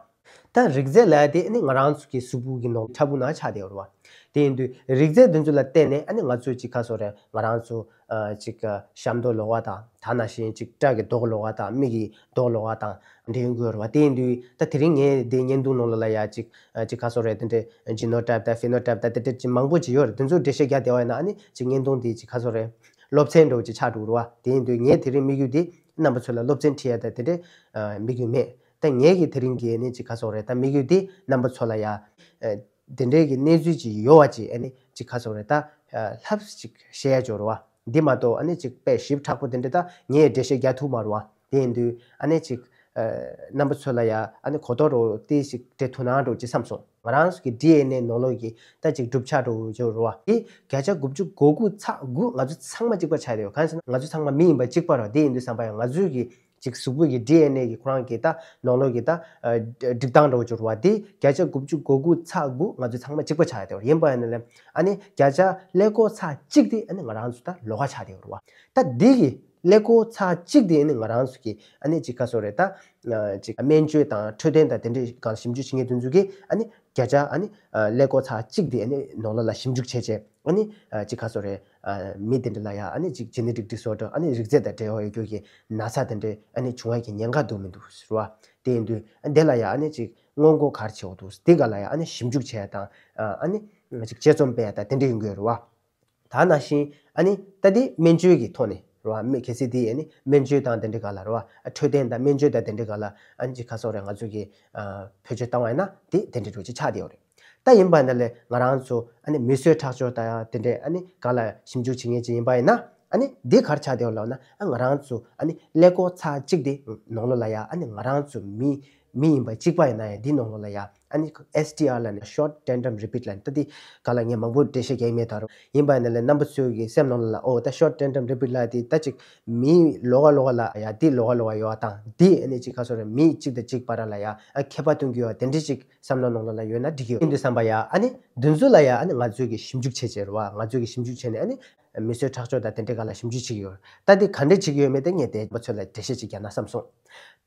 ད་རིགས་རྫས་ལབ་ཡ་དེ་ཨ་ནི་ང་རང་ཚོ་གི་གཟུགས་པོ་གི་ནང་ཕྲ་ཕུང་ནང་ཆགས་བསྡད་ཡོད་རེད་བ། དེ་ཡིན་དུས་རིགས་རྫས་དེ་ཚོ་ལ་བརྟེན་ནས་ཨ་ནི་ང་ཚོས་ཅིག་ག་ཟེར་དགོས་རེད། ང་རང་ཚོ་ཨ་ཅིག་ཨ་ཤ་མདོག་ལོགས་ཀ་དང་ད་ནང་བཞིན་ཅིག་སྐྲ་གི་མདོག་ལོགས་ཀ་དང་མིག་གི་མདོག་ལོགས་ཀ་དང་འདྲ་ཡོང་གི་ཡོད་རེད་བ། དེ་ཡིན་དུས་ད་དེ་རིང་ངས་འདི་བརྙན་ཐུང་ནང་ལོགས་ལ་ཡ་ཅིག་ཨ་ཅིག་ག་ཟེར་དགོས་རེད། དེ་འདྲའི་ཇི་ནོ་ཊའིབ་དང་ཕི་ནོ་ཊའིབ་དང་དེ་འདྲ་ཅིག་མང་པོ་ཅིག་ཡོད་རེད། དེ་ཚོ་འགྲེལ་བཤད་རྒྱག་བསྡད་པ་ཡིན་ན་ཨ་ནི་ཅིག་བརྙན་ཐུང་འདི་ཅིག་ག་ཟེར་དགོས་རེད། སློབ་ཚན་འདྲ་བོ་ཅིག་ཆགས་འགྲོ་གི་རེད་བ། དེ་ཡིན་དུས་ངས་དེ་རིང་དམིགས་ཡུལ་འདི་རྣམ་པ་ཚོ་ལ་སློབ་ཚན་ཁྲིད་ཡ་དང་དེ་འདྲའི་ཨ་དམིགས་ཡུལ་མེད། ད་ངས་གི་དེ་རིང་གི་ཨ་ནི་ཅིག་ག་ཟེར་དགོས་རེད། ད་དམིགས་ཡུལ་འདི་རྣམ་པ་ཚོ་ལ་ཡ་ཨ་དེ་འདྲའི་གི་གནས་ཚུལ་ཅིག་ཡོད་པ་ཅིག་ཨ་ནི་ཅིག་ག་ཟེར་དགོས་རེད། ད་ཨ་ལྷབ་ཅིག་བཤད་ཡ་ཅིག་ཡོད་རེད་བ། འདི་མ་གཏོགས་ཨ་ནི་ཅིག་དཔེ་ཞིབ་ཕྲ་པོ་དེ་འདྲ་ད་ངས་འགྲེལ་བཤད་རྒྱག་ཐུབ་མ་རེད་བ། དེ་ཡིན་དུས་ཨ་ནི་ཅིག་ཨ་རྣམ་པ་ཚོ་ལ་ཡ་ཨ་ནི་གོ་རྟོགས་འདྲ་བོ་ཏོག་ཙམ་ཅིག་སྤྲད་ཐུབ་ན་འདྲ་བོ་ཅིག་བསམ་སོང་། ང་རང་ཚོ་གི་ཌི་ཨེན་ཨེ་ནང་ལོགས་ཀྱི་ད་ཅིག་གྲུབ་ཆ་འདྲ་བོ་ཅིག་ཡོད་རེད་བ། དེ་བརྒྱ་ཆ་དགུ་བཅུ་གོ་དགུ་ཚེག་དགུ་ང་ཚོ་ཚང་མ་གཅིག་པ་ཆགས་བསྡད་ཡོད། གང་ཡིན་ཟེར་ན་ང་ཚོ་ཚང་མ་མི་ཡིན་པ་གཅིག་པ་རེད་བ། དེ་ཡིན་དུས་ཙམ་པ་ཡ་ང་ཚོའི་གི་ཅིག་གཟུགས་པོ་གི་ཌི་ཨེན་ཨེ་གི་ཁོ་རང་གི་ད་ནང་ལོགས་ཀྱི་ད་ཨ་སྒྲིག་སྟངས་འདྲ་བོ་ཅིག་ཡོད་རེད་བ། དེ་བརྒྱ་ཆ་དགུ་བཅུ་གོ་དགུ་ཚེག་དགུ་ང་ཚོ་ཚང་མ་གཅིག་པ་ཆགས་བསྡད་ཡོད་རེད། ཡིན་པ་ཡིན་ན་ལས་ཨ་ནི་བརྒྱ་ཆ་ཀླད་ཀོར་ཚེག་གཅིག་དེ་ཨ་ནི་ང་རང་ཚོ་ད་ལོགས་ཀ་ཆགས་བསྡད་ཡོད་རེད་བ། ད་འདི་གི་ཀླད་ཀོར་ཚེག་གཅིག་དེ་ཨ་ནི་ང་རང་ཚོ་གི་ཨ་ནི་ཅིག་ག་ཟེར་དགོས་རེད། ད་ཨ་ཅིག་སྨན་བཅོས་དང་འཕྲོད་བསྟེན་དང་དེ་འདྲའི་སྒང་ཞིབ་འཇུག་བྱེད་མཁན་དེ་ཚོ་གིས་ཨ་ནི་བརྒྱ་ཆ་ཨ་ནི་ཨ་ཀླད་ཀོར་ཚེག་གཅིག་དེ་ཨ་ནི་ནང་ལོགས་ལ་ཞིབ་འཇུག་བྱས་བྱས་ཨ་ནི་ཨ་ཅིག་ག་ཟེར་དགོས་རེད། ཨ་མི་དེ་འདྲ་ལ་ཡ་ཨ་ནི་ཅིག་genetic disorder ཨ་ནི་རིགས་རྫས་དང་འབྲེལ་བ་ཡོད་རྒྱུ་གི་ན་ཚ་དེ་འདྲ་ཨ་ནི་བྱུང་བ་གི་ཉེན་ཁ་འདུག་མི་འདུག་ཟེར་བ། དེ་ཡིན་དུས་ཨ་འདི་ལ་ཡ་ཨ་ནི་ཅིག་སྔོན་འགོག་ག་རེ་བྱེད་དགོས་འདུག་དེ་ག་ལ་ཡ་ཨ་ནི་ཞིབ་འཇུག་བྱས་དང་ཨ་ནི་ཅིག་དཔྱད་རྩོམ་སྤེལ་ཡ་དང་དེ་འདྲ་ཡོང་གི་ཡོད་རེད་བ། ད་ནང་བཞིན་ཨ་ནི་ད་དེ་སྨན་བཅོས་ཀྱི་ཐོག་ནས་རེད་བ། མི་གལ་སྲིད་དེ་ཨ་ནི་སྨན་བཅོས་དང་དེ་འདྲ་ག་ལ་རེད་བ། འཕྲོད་བསྟེན་དང་སྨན་བཅོས་དང་དེ་འདྲ་ག་ལ་ཨ་ནི་ཅིག་ག་ཟེར་དགོས་རེད། ང་ཚོ་གི་ཨ་བེད་སྤྱོད་བཏང་བ་ཡིན་ན་དེ་དེ་འདྲ་འདྲ་བོ་ཅིག་ཆགས་བསྡད་ཡོད་རེད། ད་ཡིན་པ་འདི་ལས་ང་རང་ཚོ་ཨ་ནི་མི་གསོད་ཁྲག་སྦྱོར་དང་དེ་འདྲའི་ཨ་ནི་ག་ལ་ཞིབ་འཇུག་བྱེད་མཁན་ཅིག་ཡིན་པ་ཡིན་ན་ཨ་ནི་འདི་ག་རེ་ཆགས་བསྡད་ཡོད་ལབ་ན་ཨ་ང་རང་ཚོ་ཨ་ནི་ཀླད་ཀོར་ཚེག་གཅིག་དེ་ནང་ལོགས་ལ་ཡ་ཨ་ནི་ང་རང་ཚོ་མི་ མི་ཡིན་པ་གཅིག་པ་ཡིན་ན་ཡང་འདི་ནང་ལོགས་ལ་ཡ་ཨ་ནི་S T R ལབ་ནས་short tandem repeat ལབ་ནས། ད་འདི་ག་ལ་ངས་མང་པོ་འགྲེལ་བཤད་རྒྱག་ཡི་མེད་ད་རུང་། ཡིན་པ་ཡིན་ན་ལས་རྣམ་པ་ཚོའི་གི་སེམས་ནང་ལ་ཨོ་ད་short tandem repeat ལབ་དེ་ད་ཅིག་མི་ལོགས་ཀ་ལོགས་ཀ་ལ་ཡ་འདི་ལོགས་ཀ་ལོགས་ཀ་ཡོད་པ་དང་། འདི་ཨ་ནི་ཅིག་ག་ཟེར་རེད། མི་གཅིག་དང་གཅིག་བར་ལ་ཡ་ཨ་ཁྱད་པར་སྟོན་གྱི་ཡོད་པ་དེ་འདྲ་ཅིག་བསམ་བློ་ནང་ལོགས་ལ་ཡོད་ན་འགྲིག་གི་ཡོད། ཡིན་དུས་ཙམ་པ་ཡ་ཨ་ནི་འདི་ཚོ་ལ་ཡ་ཨ་ནི་ང་ཚོས་གི་ཞིབ་འཇུག་བྱེད་བྱེད་རེད་བ། ང་ཚོས་གི་ཞིབ་འཇུག་བྱས་ནས་ཨ་ནི་མི་གསོད་ཁྲག་སྦྱོར་དང་དེ་འདྲའི་སྒང་ལ་ཞིབ་འཇུག་བྱེད་ཀྱི་ཡོད། ད་འདི་ག་འདྲས་བྱེད་ཀྱི་ཡོད་མེད་དེ་ངས་དེ་མ་ཚོད་ལ་འགྲེལ་བཤད་ཅིག་རྒྱག་ན་བསམ་སོང་།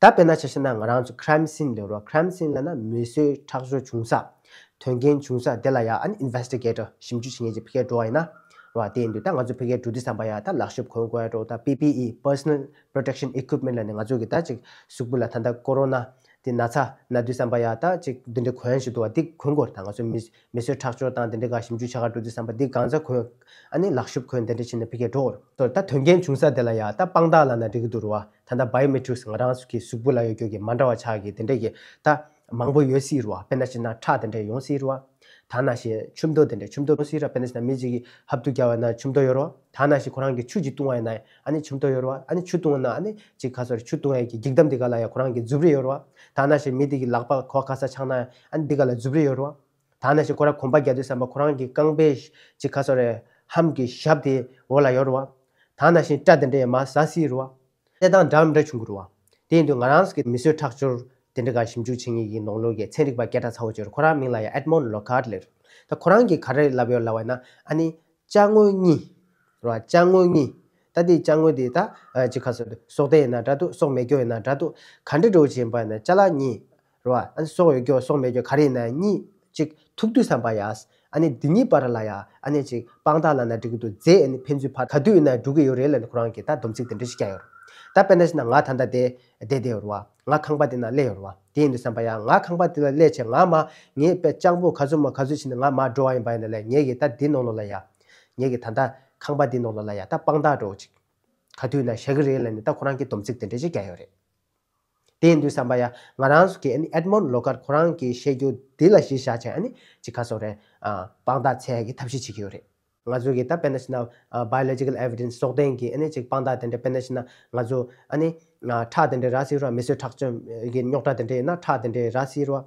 ད་དཔེར་ན་ཆ་བཞག་ན་ང་རང་ཚོ་crime scene ལབ་རོ། crime scene ལབ་ན་མི་གསོད་ཁྲག་སྦྱོར་བྱུང་ས། དོན་རྐྱེན་བྱུང་ས་དེ་ལ་ཡ་ཨ་ནི་investigator ཞིབ་འཇུག་བྱེད་མཁན་ཅིག་ཕ་གིར་འགྲོ་བ་ཡིན་ན་རོ། དེ་ཡིན་དུས་ད་ང་ཚོ་ཕ་གིར་འགྲོ་དུས་ཙམ་པ་ཡ་ད་ལག་ཤུབས་གོན་དགོས་ཡ་འགྲོ། ད་P P E personal protection equipment ལབ་ནས་ང་ཚོ་གི་ད་ཅིག་གཟུགས་པོ་ལ་ད་ལྟ་ཀོ་རོ་ན་དེ་ན་ཚ་ན་དུས་ཙམ་པ་ཡ་ད་ཅིག་འདི་འདྲ་གོན་ཞིག་འདུག་བ། འདི་གོན་དགོས་རེད། ད་ང་ཚོ་མི་མི་གསོད་ཁྲག་སྦྱོར་དང་དེ་འདྲའི་སྒང་ཞིབ་འཇུག་བྱ་ག་འགྲོ་དུས་ཙམ་པ་འདི་གང་ཚ་གོན། ཨ་ནི་ལག་ཤུབས་གོན་དེ་འདྲ་བྱས་ནས་ཕ་གིར་འགྲོ་དགོས་རེད། ད་དོན་རྐྱེན་བྱུང་ས་དེ་ལ་ཡ་ད་དཔང་རྟགས་ལབ་ན་འགྲིག་གི་འདུག་རེད་བ། ད་ལྟ་biometrics ང་རང་ཚོ་གི་གཟུགས་པོ་ལ་ཡོད་རྒྱུ་གི་མ་འདྲ་བ་ཆགས་ཀྱི་དེ་འདྲ་གི་ད་མང་པོ་ཡོད་སྲིད་རེད་བ། དཔེར་ན་བྱས་ན་ཁྲག་དེ་འདྲ་ཡོང་སྲིད་རེད་བ། ད་ནང་བཞིན་ཆུ་མདོག་དེ་འདྲ་ཆུ་མདོག་ཡོང་སྲིད་རེད། དཔེར་ན་བྱས་ན་མི་གཅིག་གིས་ཧབ་ཐུག་རྒྱག་པ་ཡིན་ན་ཆུ་མདོག་ཡོད་རེད་བ། ད་ནང་བཞིན་ཁོ་རང་གིས་ཆུ་ཅིག་བཏུང་བ་ཡིན་ན་ཨ་ནི་ཆུ་མདོག་ཡོད་རེད་བ། ཨ་ནི་ཆུ་བཏུང་བ་ན་ཨ་ནི་ཅིག་ག་ཟེར་རེད། ཆུ་བཏུང་ཡ་གི་འགྱིག་དམ་དེ་ག་ལ་ཡ་ཁོ་རང་གི་མཛུབ་རིས་ཡོད་རེད་བ། ད་ནང་བཞིན་མི་དེ་གི་ལག་པ་གོ་ག་ས་ཆགས་ན་ཨ་ནི་འདི་ག་ལ་མཛུབ་རིས་ཡོད་རེད་བ། ད་ནང་བཞིན་ཁོ་རང་གོམ་པ་རྒྱག་དུས་ཙམ་པ་ཁོ་རང་གི་རྐང་པའི་ཅིག་ག་ཟེར་རེད། ལྷམ་གྱི་ཞབས་དེ་འོག་ལ་ཡོད་རེད་བ། ད་ནང་བཞིན་སྐྲ་དེ་འདྲ་མར་ཟག་སྲིད་རེད་བ། གནས་སྟངས་འདྲ་མི་འདྲ་བྱུང་གི་རེད་བ། དེ་ཡིན་དུས་ང་རང་ཚོ་གི་མི་གསོད་ཁྲག་སྦྱོར་དེ་འདྲ་ག་ཞིབ་འཇུག་བྱེད་མཁན་གྱི་ནང་ལོགས་ཀྱི་ཚན་རིག་པ་སྐད་གྲགས་ཚ་བོ་ཅིག་ཡོད་རེད། ཁོ་རང་མིང་ལ་ཡ་Edmond Locard ལབ་རེད། ད་ཁོ་རང་གིས་ག་རེ་ལབ་ཡོད་ལབ་པ་ཡིན་ན་ཨ་ནི་ཅ་དངོས་གཉིས་རེད་བ། ཅ་དངོས་གཉིས། ད་དེ་ཅ་དངོས་དེ་ད་ཅིག་ག་ཟེར་རེད། སྲོག་ལྡན་ཡིན་ན་འདྲ་འདུག་སྲོག་མེད་རྒྱུ་ཡིན་ན་འདྲ་འདུག་ག་འདྲ་འདྲ་བོ་ཅིག་ཡིན་པ་ཡིན་ན་ཅ་ལག་གཉིས་རེད་བ། ཨ་ནི་སྲོག་ཡོད་རྒྱུ་སྲོག་མེད་རྒྱུ་ག་རེ་ཡིན་ན་གཉིས་ཅིག་ཐུག་དུས་ཙམ་པ་ཡ། ཨ་ནི་འདི་གཉིས་བར་ལ་ཡ་ཨ་ནི་ཅིག་དཔང་རྟགས་ལབ་ན་འགྲིག་གི་འདུག་རྫས་ཨ་ནི་ཕན་ཚུན་བར་ག་དུས་ཡིན་ན་འགྲོ་གི་ཡོད་རེད་ལབ་ནས་ཁོ་རང་གིས་ད་སྡོམ་ཚིག་དེ་འདྲ་ཞིག་བརྒྱབ་ཡོད་རེད། ད་དཔེར་ན་བྱས་ན་ང་ད་ལྟ་དེ་བསྡད་བསྡད་ཡོད་རེད་བ། ང་ཁང་པ་དེ་ནང་སླེབས་ཡོད་རེད་བ། དེ་ཡིན་དུས་ཙམ་པ་ཡ་ང་ཁང་པ་དེ་ལ་སླེབས་བྱས་ང་མར་ངའི་དཔེ་སྤྱང་པོ་ག་ཚོད་མ་ག་ཚོད་བྱས་ནས་ང་མར་འགྲོ་བ་ཡིན་པ་ཡིན་ན་ལས་ངས་ཀྱི་ད་འདི་ནང་ལོགས་ལ་ཡ། ངས་ཀྱི་ད་ལྟ་ཁང་པ་འདི་ནང་ལོགས་ལ་ཡ་ད་དཔང་རྟགས་འདྲ་བོ་ཅིག་ག་དུས་ཡིན་ན་བཞག་གི་རེད་ལབ་ནས་ད་ཁོ་རང་གིས་སྡོམ་ཚིག་དེ་འདྲ་ཞིག་བརྒྱབ་ཡོད་རེད། དེ་ཡིན་དུས་ཙམ་པ་ཡ་ང་རང་ཚོ་གི་ཨ་ནི་Edmond Locard ཁོ་རང་གིས་བཤད་རྒྱུ་འདི་ལ་གཞི་བཞག་བྱས་ཨ་ནི་ཅིག་ག་ཟེར་རེད། ཨ་དཔང་རྟགས་འཚོལ་ཡ་གི་ཐབས་ཤེས་བྱེད་ཀྱི་ཡོད་རེད། ང་ཚོ་གི་ད་དཔེར་ན་བྱས་ན་ཨ་biological evidence སྲོག་ལྡན་གྱི་ཨ་ནི་ཅིག་དཔང་རྟགས་དེ་འདྲ། དཔེར་ན་བྱས་ན་ང་ཚོ་ཨ་ནི་ཨ་ཁྲག་དེ་འདྲ་རག་སྲིད་རེད་བ། མི་གསོད་ཁྲག་སྦྱོར་གྱི་རྙོག་དྲ་དེ་འདྲ་ཡིན་ན་ཁྲག་དེ་འདྲ་རག་སྲིད་རེད་བ།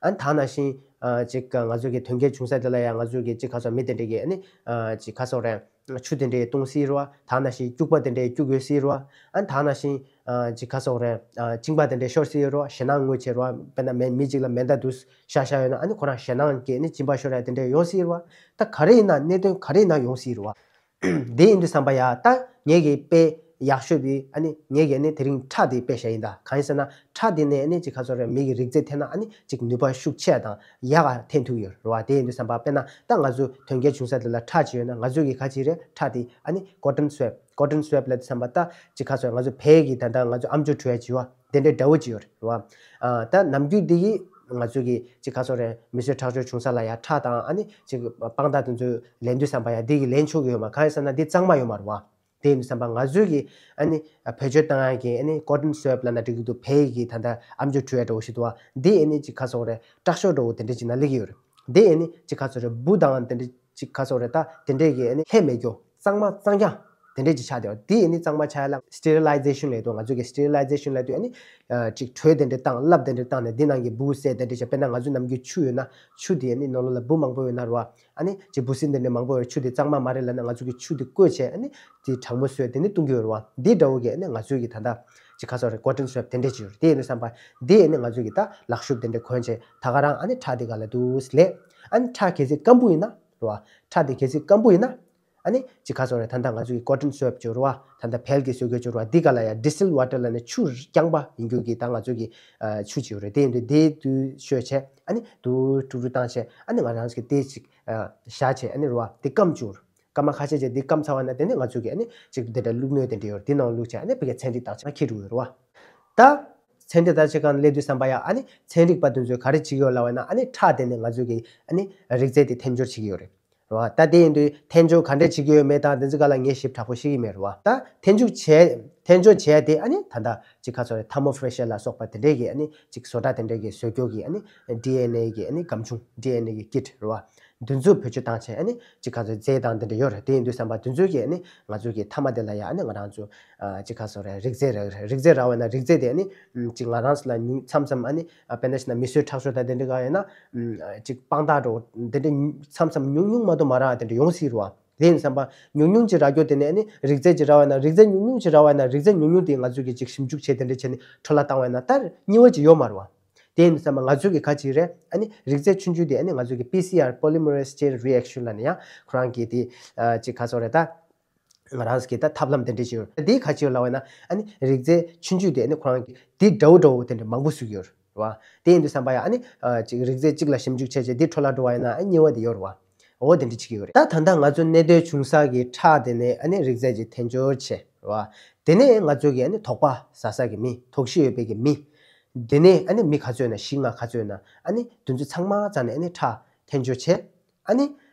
ཨ་ནི་ད་ནང་བཞིན་ཨ་ཅིག་ང་ཚོ་གི་དོན་རྐྱེན་བྱུང་ས་དེ་ལ་ཡང་ང་ཚོ་གི་ཅིག་ག་ཟེར་མི་དེ་འདྲ་གི་ཨ་ནི་ཨ་ཅིག་ག་ཟེར་རེད། ཆུ་དེ་འདྲས་བཏུང་སྲིད་རེད་བ། ད་ནང་བཞིན་སྐྱུག་པ་དེ་འདྲས་སྐྱུག་ཡོད་སྲིད་རེད་བ། ཨ་ནི་ད་ནང་བཞིན་ཨ་ཅིག་ག་ཟེར་དགོས་རེད། ཨ་གཅིན་པ་དེ་འདྲས་ཤོར་སྲིད་ཡོད་རེད་བ། ཞེད་སྣང་དངོས་བྱེད་རེད་བ། དཔེར་ན་མེ་མི་གཅིག་ལ་མེ་མདའ་དུ་བཞག་བཞག་ཡོད་ན་ཨ་ནི་ཁོ་རང་ཞེད་སྣང་གིས་ཨ་ནི་གཅིན་པ་ཤོར་ཡ་དེ་འདྲས་ཡོང་སྲིད་རེད་བ། ད་ག་རེ་ཡིན་ན་གནད་དོན་ག་རེ་ཡིན་ན་ཡོང་སྲིད་རེད་བ། དེ་ཡིན་དུས་ཙམ་པ་ཡ་ད་ངས་ཀྱི་དཔེ་ཡག་ཤོས་དེ་ཨ་ནི་ངས་ཀྱི་ཨ་ནི་དེ་རིང་ཁྲག་དེ་དཔེ་བཞག་ཡིན། ད་གང་ཡིན་ཟེར་ན་ཁྲག་དེ་ནས་ཨ་ནི་ཅིག་ག་ཟེར་དགོས་རེད། མི་གི་རིགས་རྫས་འཐེན་ན་ཨ་ནི་ཅིག་ནུས་པ་ཤུགས་ཆེ་དང་ཡག་ག་འཐེན་ཐུབ་ཡོད་རེད་བ། དེ་ཡིན་དུས་ཙམ་པ་དཔེར་ན་ད་ང་ཚོ་དོན་རྐྱེན་བྱུང་ས་དེ་ལ་ཁྲག་ཅིག་ཡོད་ན་ང་ཚོས་ཀྱི་ག་ཅིག་རེད། ཁྲག་དེ་ཨ་ནི་cotton swab cotton swab ལབ་དུས་ཙམ་པ་ད་ཅིག་ག་ཟེར་དགོས་རེད། ང་ཚོ་བལ་གྱི་ད་ལྟ་ང་ཚོ་ཨམ་ཅོག་འཁྲུ་ཡ་ཅིག་ཡོད་བ། དེ་འདྲའི་འདྲ་བོ་ཅིག་ཡོད་རེད་བ། ཨ་ད་ནམ་རྒྱུན་འདི་གི་ང་ཚོ་གི་ཅིག་ག་ཟེར་དགོས་རེད། མི་གསོད་ཁྲག་སྦྱོར་བྱུང་ས་ལ་ཡ་ཁྲག་དང་ཨ་ནི་ཅིག་དཔང་རྟགས་དེ་ཚོ་ལེན་དུས་ཙམ་པ་ཡ་འདི་གི་ལེན་ཆོག་གི་ཡོད་མ། གང་ཡིན་ཟེར་ན་འདི་གཙང་མ་ཡོད་མ་རེད་བ། དེ་ཡིན་དུས་ཙམ་པ་ང་ཚོས་ཀྱི་ཨ་ནི་བེད་སྤྱོད་བཏང་ཡ་གི་ཨ་ནི་cotton swab ལབ་ན་འགྲིག་གི་འདུག་བལ་གྱི་ད་ལྟ་ཨམ་ཅོག་འཁྲུ་ཡ་འདྲ་བོ་ཞིག་འདུག་བ། འདི་ཨ་ནི་ཅིག་ག་ཟེར་དགོས་རེད། སྐྲག་ཤོས་འདྲ་བོ་དེ་འདྲ་ཅིག་ནང་སླེབས་ཀྱི་ཡོད་རེད། འདི་ཨ་ནི་ཅིག་ག་ཟེར་དགོས་རེད། འབུ་དང་དེ་འདྲ་ཅིག་ག་ཟེར་དགོས་རེད། ད་དེ་འདྲས་ཀྱི་ཨ་ནི་ལྷད་མེད་རྒྱུ་གཙང་མ་གཙང་རྐྱང་དེ་འདྲས་ཅིག་ཆགས་བསྡད་པ། འདི་ཨ་ནི་གཙང་མ་ཆགས་ཡ་ལ་sterilisation ལབ་འདུག་ང་ཚོ་གི་sterilisation ལབ་དུས་ཨ་ནི་ཅིག་དྲོད་དེ་འདྲས་བཏང་། རླབས་དེ་འདྲས་བཏང་ནས་འདི་ནང་གི་འབུ་བསད་དེ་འདྲས་བྱས། དཔེར་ན་ང་ཚོ་ནམ་རྒྱུན་ཆུ་ཡོད་ན་ཆུ་དེ་ཨ་ནི་ནང་ལོགས་ལ་འབུ་མང་པོ་ཡོད་ན་རེད་བ། ཨ་ནི་ཅིག་འབུ་སྲིན་དེ་འདྲས་མང་པོ་ཡོད། ཆུ་དེ་གཙང་མ་མ་རེད་ལབ་ན་ང་ཚོ་གི་ཆུ་དེ་བསྐོལ་བྱས་ཨ་ནི་དེ་གྲང་མོ་བཟོས་དེ་ནི་བཏུང་གི་ཡོད་རེད་བ། འདི་འདྲ་བོ་གི་ཨ་ནི་ང་ཚོ་གི་ད་ལྟ་ཅིག་ག་ཟེར་དགོས་རེད། cotton swab དེ་འདྲས་ཅིག་ཡོད་རེད། དེ་ཡིན་དུས་ཙམ་པ་འདི་ཨ་ནི་ང་ཚོ་གི་ད་ལག་ཤུབས་དེ་འདྲས་གོན་བྱས་ད་ག་རང་ཨ་ནི་ཁྲག་དེ་ག་ལ་འདུག་ལས། ཨ་ནི་ཁྲག་གལ་སྲིད་སྐམ་པོ་ཡིན་ན་རེད་བ། ཁྲག་དེ་གལ་སྲིད་སྐམ་པོ་ཡིན་ན། ཨ་ནི་ཅིག་ག་ཟེར་དགོས་རེད། ད་ལྟ་ང་ཚོ་གི་cotton swab ཅིག་ཡོད་རེད་བ། ད་ལྟ་བལ་གྱིས་བཟོས་རྒྱུ་ཅིག་ཡོད་རེད་བ། འདི་ག་ལ་ཡ་distilled water ལབ་ནས་ཆུ་རྐྱང་པ་ཡིན་རྒྱུ་གི་ད་ང་ཚོ་གི་ཨ་ཆུ་ཅིག་ཡོད་རེད། དེ་ཡིན་དུས་དེ་དུས་བཤོས་བྱས་ཨ་ནི་དུ་དཀྲུག་དཀྲུག་བཏང་བྱས་ཨ་ནི་ང་རང་ཚོ་གི་དེ་ཅིག་ཨ་བཞག་བྱས་ཨ་ནི་རེད་བ། དེ་སྐམ་བཅུག་སྐར་མ་ཁ་ཤས་བྱས་དེ་སྐམ་ཚར་བ་ན་དེ་ནི་ང་ཚོ་གི་ཨ་ནི་ཅིག་དེ་འདྲ་བླུགས་སྣོད་དེ་འདྲ་ཡོད་རེད། དེ་ནང་བླུགས་བྱས་ཨ་ནི་ཕ་གིར་ཚན་རིག་བརྟག་དཔྱད་ཁྱེར་འགྲོ་གི་ཡོད་རེད་བ། ད་ཚན་རིག་བརྟག་དཔྱད་ཁང་སླེབས་དུས་ཙམ་པ་ཡ་ཨ་ནི་ཚན་རིག་པ་དེ་ཚོས་ག་རེ་བྱེད་ཀྱི་ཡོད་ལབ་པ་ཡིན་ན་ཨ་ནི་ཁྲག་དེ་ནས་ང་ཚོ་གི་ཨ་ནི་རིགས་རྫས་དེ་འཐེན་སྦྱོར་བྱེད་ཀྱི་ཡོད་རེད། རེད་བ། ད་དེ་ཡིན་དུས་འཐེན་སྦྱོར་ག་འདྲས་བྱེད་ཀྱི་ཡོད་མེད་དང་དེ་ཚོ་ག་ལ་ངས་ཞིབ་ཕྲ་པོ་ཤེས་ཀྱི་མེད་རེད་བ། ད་འཐེན་སྦྱོར་བྱས་འཐེན་སྦྱོར་བྱས་དེ་ཨ་ནི་ད་ལྟ་ཅིག་ག་ཟེར་དགོས་རེད། thermo fresher ལ་སོགས་པ་དེ་འདྲས་ཀྱི་ཨ་ནི་ཅིག་བཟོ་གྲྭ་དེ་འདྲས་ཀྱིས་བཟོ་རྒྱུ་གི་ཨ་ནི་D N A གི་ཨ་ནི་སྒམ་ཆུང་D N A གི་kit རེད་བ། འདི་ཚོ་བེད་སྤྱོད་བཏང་བྱས་ཨ་ནི་ཅིག་ག་ཚོད་རྫས་དང་དེ་འདྲ་ཡོད་རེད། དེ་ཡིན་དུས་ཙམ་པ་དེ་ཚོའི་གི་ཨ་ནི་ང་ཚོའི་གི་མཐའ་མ་དེ་ལ་ཡ་ཨ་ནི་ང་རང་ཚོ་ཨ་ཅིག་ག་ཚོད་རེད། རིགས་རྫས་རེད། རིགས་རྫས་རག་པ་ཡིན་ན་རིགས་རྫས་དེ་ཨ་ནི་ཅིག་ང་རང་ཚོ་ལ་ཉུང་མཚམས་མཚམས་ཨ་ནི་དཔེར་ན་བྱས་ན་མིས་བཟོས་ཁྲག་སྦྱོར་དང་དེ་འདྲ་ག་ཡོད་ན་ཅིག་དཔང་རྟགས་འདྲ་བོ་དེ་འདྲ་མཚམས་མཚམས་ཉུང་ཉུང་མ་གཏོགས་མ་རག་དེ་འདྲ་ཡོང་སྲིད་རེད་བ། དེ་ཡིན་ཙམ་པ་ཉུང་ཉུང་ཅིག་རག་རྒྱུ་དེ་ནས་ཨ་ནི་རིགས་རྫས་ཅིག་རག་པ་ཡིན་ན་རིགས་རྫས་ཉུང་ཉུང་ཅིག་རག་པ་ཡིན་ན་རིགས་རྫས་ཉུང་ཉུང་དེ་ང་ཚོས་ཀྱི་ཅིག་ཞིབ་འཇུག་བྱས་དེ་འདྲ་བྱས་ནས་འཕྲོ་བརླག་བཏང་བ་ཡིན་ན་ད་རྙིང་བ་ཅིག་ཡོད་མ་རེད་བ། དེ་ཡིན་ཙམ་པ་ང་ཚོས་ཀྱི་ག་ཅིག་རེད། ཨ་ནི་རིགས་རྫས་ཆུང་ཆུང་དེ་ཨ་ནི་ང་ཚོས་ཀྱི་པི་སི་ཨར་polymerase chain reaction ལབ་ནས་ཡང་ཁོ་རང་གི་དེ་ཅིག་ག་ཚོད་རེད་ད། ང་རང་གི་ད་ཐབས་ལམ་དེ་འདྲ་ཞིག་ཡོད། དེ་ག་ཅིག་ཡོད་ལབ་པ་ཡིན་ན་ཨ་ནི་རིགས་རྫས་ཆུང་ཆུང་དེ་ཨ་ནི་ཁོ་རང་གི་དེ་འདྲ་བོ་འདྲ་བོ་དེ་འདྲ་མང་པོ་བཟོ་གི་ཡོད་རེད་བ། དེ་ཡིན་དུས་ཙམ་པ་ཡང་ཨ་ནི་ཅིག་རིགས་རྫས་གཅིག་ལ་ཞིབ་འཇུག་བྱས་བྱས་དེ་འཕྲོ་བརླག་འགྲོ་བ་ཡིན་ན་ཨ་རྙིང་བ་དེ་ཡོད་རེད་བ། འོ་དེ་འདྲ་བྱེད་ཀྱི་ཡོད་རེད། ད་ད་ལྟ་ང་ཚོ་གནད་དོན་བྱུང་ས་གི་ཁྲག་དེ་ནས་ཨ་ནི་རིགས་རྫས་ཅིག་འཐེན་སྦྱོར་བྱས་རེད་བ། དེ་ནས་ང་ཚོ་གི་ཨ་ནི་དོགས་པ་ཟ་ས་གི་མི་དོགས་གཞི་ཡོད་པའི་གི་མི། དེ་ནས་ཨ་ནི་མི་ག་ཚོད་ཡོད་ན་བཞི་ལྔ་ག་ཚོད་ཡོད་ན་ཨ་ནི་དེ་ཚོ་ཚང་མ་རྩ་ནས་ཨ་ནི་ཁྲག་འཐེན་སྦྱོར་བྱས། ཨ་ནི་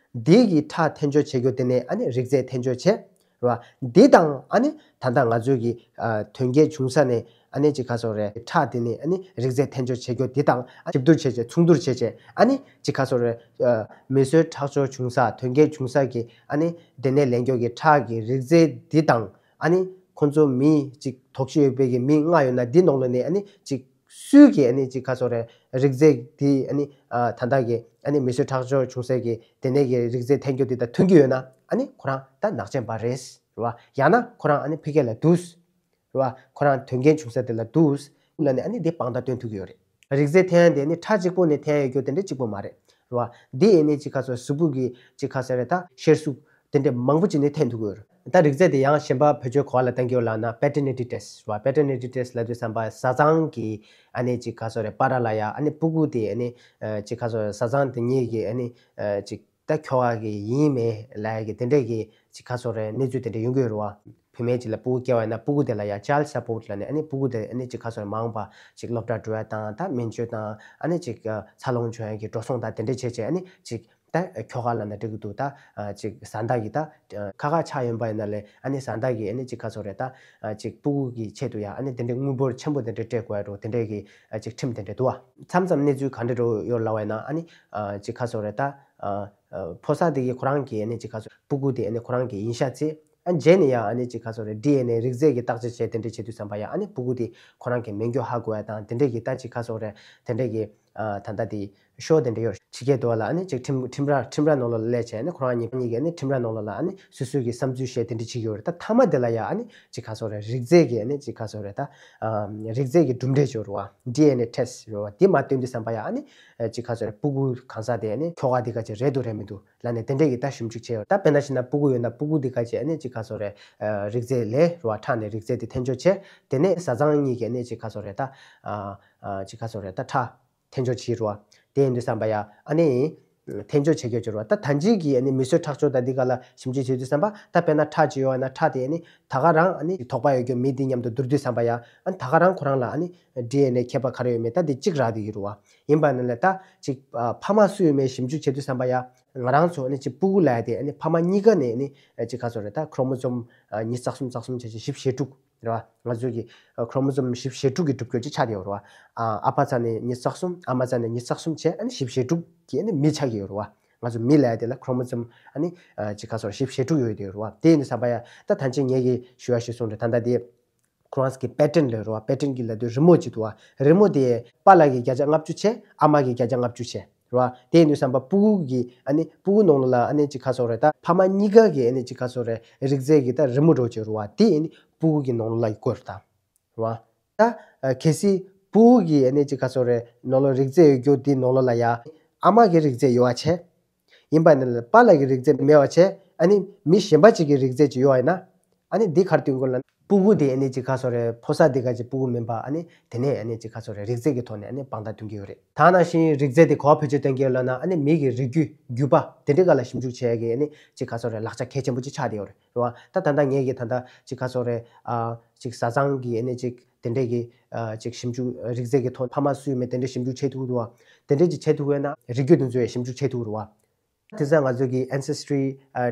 དེ་གི་ཁྲག་འཐེན་སྦྱོར་བྱེད་རྒྱུ་དེ་ནས་ཨ་ནི་རིགས་རྫས་འཐེན་སྦྱོར་བྱས། རེད་བ། འདི་དང་ཨ་ནི་ད་ལྟ་ང་ཚོའི་གི་ཨ་དོན་རྐྱེན་བྱུང་ས་ནས་ཨ་ནི་ཅིག་ག་ཚོད་རེད། ཁྲག་དེ་ནས་ཨ་ནི་རིགས་རྫས་འཐེན་སྦྱོར་བྱེད་རྒྱུ་འདི་དང་ཨ་གཅིག་བསྡུར་བྱས་བྱས་མཚུངས་བསྡུར་བྱས་བྱས་ཨ་ནི་ཅིག་ག་ཚོད་རེད། ཨ་མིས་བཟོས་ཁྲག་སྦྱོར་བྱུང་ས་དོན་རྐྱེན་བྱུང་ས་གི་ཨ་ནི་དེ་ནས་ལེན་རྒྱུ་གི་ཁྲག་གི་རིགས་རྫས་འདི་དང་ཨ་ནི་ཁོང་ཚོ་མི་ཅིག་དོགས་གཞི་ཡོད་པའི་གི་མི་ལྔ་ཡོད་ན་འདི་ནང་ལོགས་ནས་ཨ་ནི་ཅིག་སུའི་གི་ཨ་ནི་ཅིག་ག་ཚོད་རེད། རིགས་རྫས་དེ་ཨ་ནི་ཨ་ད་ལྟ་གི་ཨ་ནི་མིས་བཟོས་ཁྲག་སྦྱོར་བྱུང་སའི་གི་དེ་ནས་གི་རིགས་རྫས་འཐེན་རྒྱུ་དེ་དང་མཐུན་གྱི་ཡོད་ན་ཨ་ནི་ཁོ་རང་ད་ནག་ཅན་པ་རེད། རེད་བ། ཡང་ན་ཁོ་རང་ཨ་ནི་ཕ་གི་ལ་འདུག་རེད་བ། ཁོ་རང་དོན་རྐྱེན་བྱུང་ས་དེ་ལ་འདུག་ལབ་ནས་ཨ་ནི་དེ་དཔང་རྟགས་སྟོན་ཐུབ་ཀྱི་ཡོད་རེད། རིགས་རྫས་འཐེན་ཡ་དེ་ནི་ཁྲག་གཅིག་པོ་ནས་འཐེན་ཡ་ཡོད་རྒྱུ་དེ་འདྲ་གཅིག་པོ་མ་རེད། རེད་བ། འདི་ཨ་ནི་ཅིག་ག་ཚོད་གཟུགས་པོ་གི་ཅིག་ག་ཚོད་རེད། ད་གཤེར་གཟུགས་དེ་འདྲ་མང་པོ་ཅིག་ནས་འཐེན་ཐུབ་ཀྱི་ཡོད་རེད། ད་རིགས་རྫས་དེ་ཡང་གཞན་པ་བེད་སྤྱོད་ག་པ་ལ་བཏང་གི་ཡོད་ལབ་ན་paternity test རེད་བ། paternity test ལབ་དུས་ཙམ་པ་བཟའ་ཚང་གི་ཨ་ནི་ཅིག་ག་ཚོད་རེད། པ་ར་ལ་ཡ་ཨ་ནི་སྤུ་གུ་དེ་ཨ་ནི་ཅིག་ག་ཚོད་རེད། བཟའ་ཚང་དེ་གཉིས་ཀྱི་ཨ་ནི་ཅིག་ད་ཁྱོ་ག་གི་ཡིན་མིན་ལབ་ཡ་གི་དེ་འདྲས་ཀྱི་ཅིག་ག་ཚོད་རེད། གནས་ཚུལ་དེ་འདྲས་ཡོང་གི་ཡོད་རེད་བ། བུད་མེད་ཅིག་ལ་སྤུ་གུ་སྐྱེ་བ་ཡིན་ན་སྤུ་གུ་དེ་ལ་ཡ་child support ལབ་ནས་ཨ་ནི་སྤུ་གུ་དེ་ཨ་ནི་ཅིག་ག་ཚོད་རེད། མ་འོངས་པ་ཅིག་སློབ་གྲྭ་འགྲོ་ཡ་དང་ད་སྨན་བཅོས་དང་ཨ་ནི་ཅིག་འཚར་ལོངས་བྱུང་ཡ་གི་འགྲོ་སོང་དང་དེ་འདྲས་བྱས་བྱས་ཨ་ནི་ཅིག་ད་ཁྱོ་ག་ལབ་ན་འགྲིག་གི་འདུག་ད་ཅིག་བཟའ་ཟླ་གི་ད་ཁ་ཁ་ཆགས་ཡོང་པ་ཡིན་ན་ལས་ཨ་ནི་བཟའ་ཟླ་གི་ཨ་ནི་ཅིག་ག་ཚོད་རེད། ད་ཅིག་སྤུ་གུ་གི་ཆེད་དུ་ཡ་ཨ་ནི་དེ་འདྲས་དངུལ་འབོར་ཆེན་པོ་དེ་འདྲས་སྤྲད་དགོས་ཡ་འགྲོ་དེ་འདྲས་ཀྱི་ཅིག་ཁྲིམས་དེ་འདྲས་འདུག་བ། མཚམས་མཚམས་གནས་ཚུལ་ག་འདྲས་འགྲོ་ཡོད་ལབ་པ་ཡིན་ན་ཨ་ནི་ཅིག་ག་ཚོད་རེད། ད། ཕོ་གསར་དེ་གིས་ཁོ་རང་གི་ཨ་ནི་ཅིག་ག་ཚོད་སྤུ་གུ་དེ་ཨ་ནི་ཁོ་རང་གི་ཡིན་ཤག་ཚེ་ཨ་རྗེས་ནས་ཡང་ཨ་ནི་ཅིག་ག་ཚོད་རེད། ཌི་ཨེན་ཨེ་རིགས་རྫས་ཀྱི་བརྟག་དཔྱད་བྱས་དེ་འདྲ་བྱེད་དུས་ཙམ་པ་ཡང་ཨ་ནི་སྤུ་གུ་དེ་ཁོ་རང་གི་མིང་རྒྱུ་ཧ་གོ་ཡ་དང་དེ་འདྲས་ཀྱི་ད་ཅིག་ག་ཚོད་རེད། དེ་འདྲས་ཀྱི་ད་ལྟ་དེ་ཤོ་དེ་འདྲ་ཡོད་ཕྱི་རྒྱལ་དུ་བ་ལ་ཨ་ནི་ཅིག་ཁྲིམས་ཁྲིམས་ར་ཁྲིམས་ར་ནང་ལོགས་ལ་སླེབས་བྱས་ཨ་ནི་ཁོ་རང་གཉིས་གཉིས་ཀྱི་ཨ་ནི་ཁྲིམས་ར་ནང་ལོགས་ལ་ཨ་ནི་སོ་སོའི་གི་བསམ་ཚུལ་བཤད་དེ་འདྲ་བྱེད་ཀྱི་ཡོད་རེད། ད་མཐའ་མ་དེ་ལ་ཡང་ཨ་ནི་ཅིག་ག་ཚོད་རེད། རིགས་རྫས་ཀྱི་ཨ་ནི་ཅིག་ག་ཚོད་རེད། ད་རིགས་རྫས་ཀྱི་གྲུབ་འབྲས་ཅིག་ཡོད་རེད་བ། ཌི་ཨེན་ཨེ་ཊེ་སི་ཊི་ཡོད་རེད་བ། དེ་མ་བཏོན་དུས་ཙམ་པ་ཡང་ཨ་ནི། ཅིག་ག་ཚོད་རེད། སྤུ་གུ་གང་ཟག་དེ་ནི་ཁྱོ་ག་དེ་ག་ཅིག་རེད་འདུག་རེད་མི་འདུག་ལབ་ནས་དེ་འདྲས་ཀྱི་ད་ཞིབ་འཇུག་བྱས་ཡོད། ད་དཔེར་ན་བྱས་ན་སྤུ་གུ་ཡོད་ན་སྤུ་གུ་དེ་ག་ཅིག་ཨ་ནི་ཅིག་ག་ཚོད་རེད། རིགས་རྫས་ལས་རེད་བ། ཁྲག་ནས་རིགས་རྫས་དེ་འཐེན་སྦྱོར་བྱས། དེ་ནས་བཟའ་ཚང་གཉིས་ཀྱིས་ཨ་ནི་ཅིག་ག་ཚོད་རེད། ད་ཅིག་ག་ཚོད་རེད། ད་ཁྲག་འཐེན་སྦྱོར་བྱས་རེད་བ། དེ་ཡིན་དུས་ཙམ་པ་ཡ་ཨ་ནི་འཐེན་སྦྱོར་བྱེད་རྒྱུ་ཅིག་རེད་བ། ད་ད་ཅིག་གི་ཨ་ནི་མིས་བཟོས་ཁྲག་སྦྱོར་དང་འདི་ག་ལ་ཞིབ་འཇུག་བྱེད་དུས་ཙམ་པ་ད་དཔེར་ན་ཁྲག་ཅིག་ཡོད་ན་ཁྲག་དེ་ཨ་ནི་ད་ག་རང་ཨ་ནི་དོགས་པ་ཡོད་རྒྱུ་མི་དེ་མཉམ་དུ་བསྡུར་དུས་ཙམ་པ་ཡ་ཨ་ནི་ད་ག་རང་ཁོ་རང་ལ་ཨ་ནི་ཌི་ཨེན་ཨེ་ཁྱད་པར་ག་རེ་ཡོད་མེད་ད་དེ་གཅིག་རག་བསྡད་ཀྱི་རེད་བ། ཡིན་པ་ནི་ལས་ད་ཅིག་ཨ་ཕ་མ་སུ་ཡོད་མེད་ཞིབ་འཇུག་བྱེད་དུས་ཙམ་པ་ཡ་ང་རང་ཚོ་ཨ་ནི་ཅིག་སྤུ་གུ་ལབ་ཡ་དེ་ཨ་ནི་ཕ་མ་གཉིས་ཀ་ནས་ཨ་ནི་ཅིག་ག་ཚོད་རེད། ད་ཁྲོ་མོ་སོམ་ཉི་ཤུ་རྩ་གསུམ་རྩ་གསུམ་བྱས་བྱས་བཞི་བཅུ་ཞེ་དྲུག་རེད་བ། ང་ཚོ་གི་ཁྲོ་མོ་སོམ་བཞི་བཅུ་ཞེ་དྲུག་གི་གྲུབ་སྐྱོར་ཅིག་ཆགས་བསྡད་ཡོད་རེད་བ། ཨ་ཕ་ཚ་ནས་ཉི་ཤུ་རྩ་གསུམ་ཨ་མ་ཚ་ནས་ཉི་ཤུ་རྩ་གསུམ་བྱས་ཨ་ནི་བཞི་བཅུ་ཞེ་དྲུག་གི་ཨ་ནི་མི་ཆགས་ཀྱི་ཡོད་རེད་བ། ང་ཚོ་མི་ལབ་ཡ་དེ་ལ་ཁྲོ་མོ་སོམ་ཨ་ནི་ཅིག་ག་ཚོད་བཞི་བཅུ་ཞེ་དྲུག་ཡོད་དེ་ཡོད་རེད་བ། དེ་ཡིན་དུས་ཙམ་པ་ཡ་ད་ད་ཅིག་ངས་གི་ཞུ་བ་ཞུ་སོང་རེད། ད་ལྟ་དེ། ཁོ་རང་གི་པེ་ཊན་ལབ་རེད་བ། པེ་ཊན་གྱི་ལབ་དུས་རི་མོ་ཅིག་འདུག་བ། རི་མོ་དེ་པཱ་ལགས་ཀྱིས་བརྒྱ་ཆ་ལྔ་བཅུ་བྱས། ཨ་མ་གིས་བརྒྱ་ཆ་ལྔ་བཅུ་བྱས་རེད་བ། དེ་ཡིན་དུས་ཙམ་པ་སྤུ་གུ་གི་ཨ་ནི་སྤུ་གུ་ནང་ལོགས་ལ་ཨ་ནི་ཅིག་ག་ཚོད་རེད། ད་ཕ་མ་གཉིས་ཀ་གི་ཨ་ནི་ཅིག་ག་ཚོད་རེད། རིགས་རྫས་ཀྱི་ད་རི་མོ་འདྲ་བོ་ཅིག་རེད་བ། དེ་ཨ་ནི་སྤུ་གུ་གི་ནང་ལོགས་ལ་བཀོད་རེད་ད། རེད་བ། ད་གལ་སྲིད་སྤུ་གུ་གི་ཨ་ནི་ཅིག་ག་ཚོད་རེད། ནང་ལོགས་རིགས་རྫས་ཡོད་རྒྱུ་དེ་ནང་ལོགས་ལ་ཡ་ཨ་མ་གི་རིགས་རྫས་ཡོད་པ་བྱས། ཡིན་པ་ནི་པཱ་ལགས་ཀྱི་རིགས་རྫས་མེད་པ་བྱས། ཨ་ནི་མི་གཞན་པ་ཅིག་གི་རིགས་རྫས་ཅིག་ཡོད་པ་ཡིན་ན། ཨ་ནི་འདི་ག་རེ་སྟོན་གྱི་ཡོད་ལབ་ན། སྤུ་གུ་དེ་ཨ་ནི་ཅིག་ག་ཚོད་རེད། ཕོ་གསར་དེ་ག་ཅིག་སྤུ་གུ་མིན་པ། ཨ་ནི་དེ་ནས་ཨ་ནི་ཅིག་ག་ཚོད་རེད། རིགས་རྫས་ཀྱི་ཐོག་ནས་ཨ་ནི་དཔང་རྟགས་སྟོན་གྱི་ཡོད་རེད། ད་ནང་བཞིན་རིགས་རྫས་དེ་ག་པར་བེད་སྤྱོད་གཏོང་གི་ཡོད་ལབ་ན། ཨ་ནི་མི་གི་རིགས་རྒྱུད་རྒྱུད་པ་དེ་འདྲའི་སྒང་ལ་ཞིབ་འཇུག་བྱེད་ཡ་གི་ཨ་ནི་ཅིག་ག་ཚོད་རེད། ལག་ཆ་གལ་ཆེན་པོ་ཅིག་ཆགས་བསྡད་ཡོད་རེད། རེད་བ། ད་ད་ལྟ་ངས་ཀྱི་ད་ལྟ་ཅིག་ག་ཚོད་རེད། ཨ་ཅིག་བཟའ་ཚང་གི་ཨ་ནི་ཅིག་དེ་འདྲས་ཀྱི་ཨ་ཅིག་ཞིབ་འཇུག་རིགས་རྫས་ཀྱི་ཐོག་ཕ་མ་སུ་ཡོད་མེད་དེ་འདྲས་ཞིབ་འཇུག་བྱེད་ཐུབ་ཀྱི་འདུག་བ། དེ་འདྲས་ཅིག་བྱེད་ཐུབ་ཀྱི་ཡོད་ན་རིགས་རྒྱུད་དེ་ཚོ་ཡང་ཞིབ་འཇུག་བྱེད་ཐུབ་ཀྱི་རེད་བ། དེང་སང་ང་ཚོ་གི་ancestry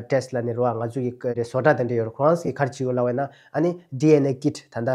test ལབ་ནས་རེད་བ། ང་ཚོ་གི་བཟོ་གྲྭ་དེ་འདྲས་ཡོད་རེད། ཁོ་རང་ཚོས་ག་རེ་བྱེད་ཀྱི་ཡོད་ལབ་པ་ཡིན་ན། ཨ་ནི་ཌི་ཨེན་ཨེ་ཀིཊ་ད་ལྟ་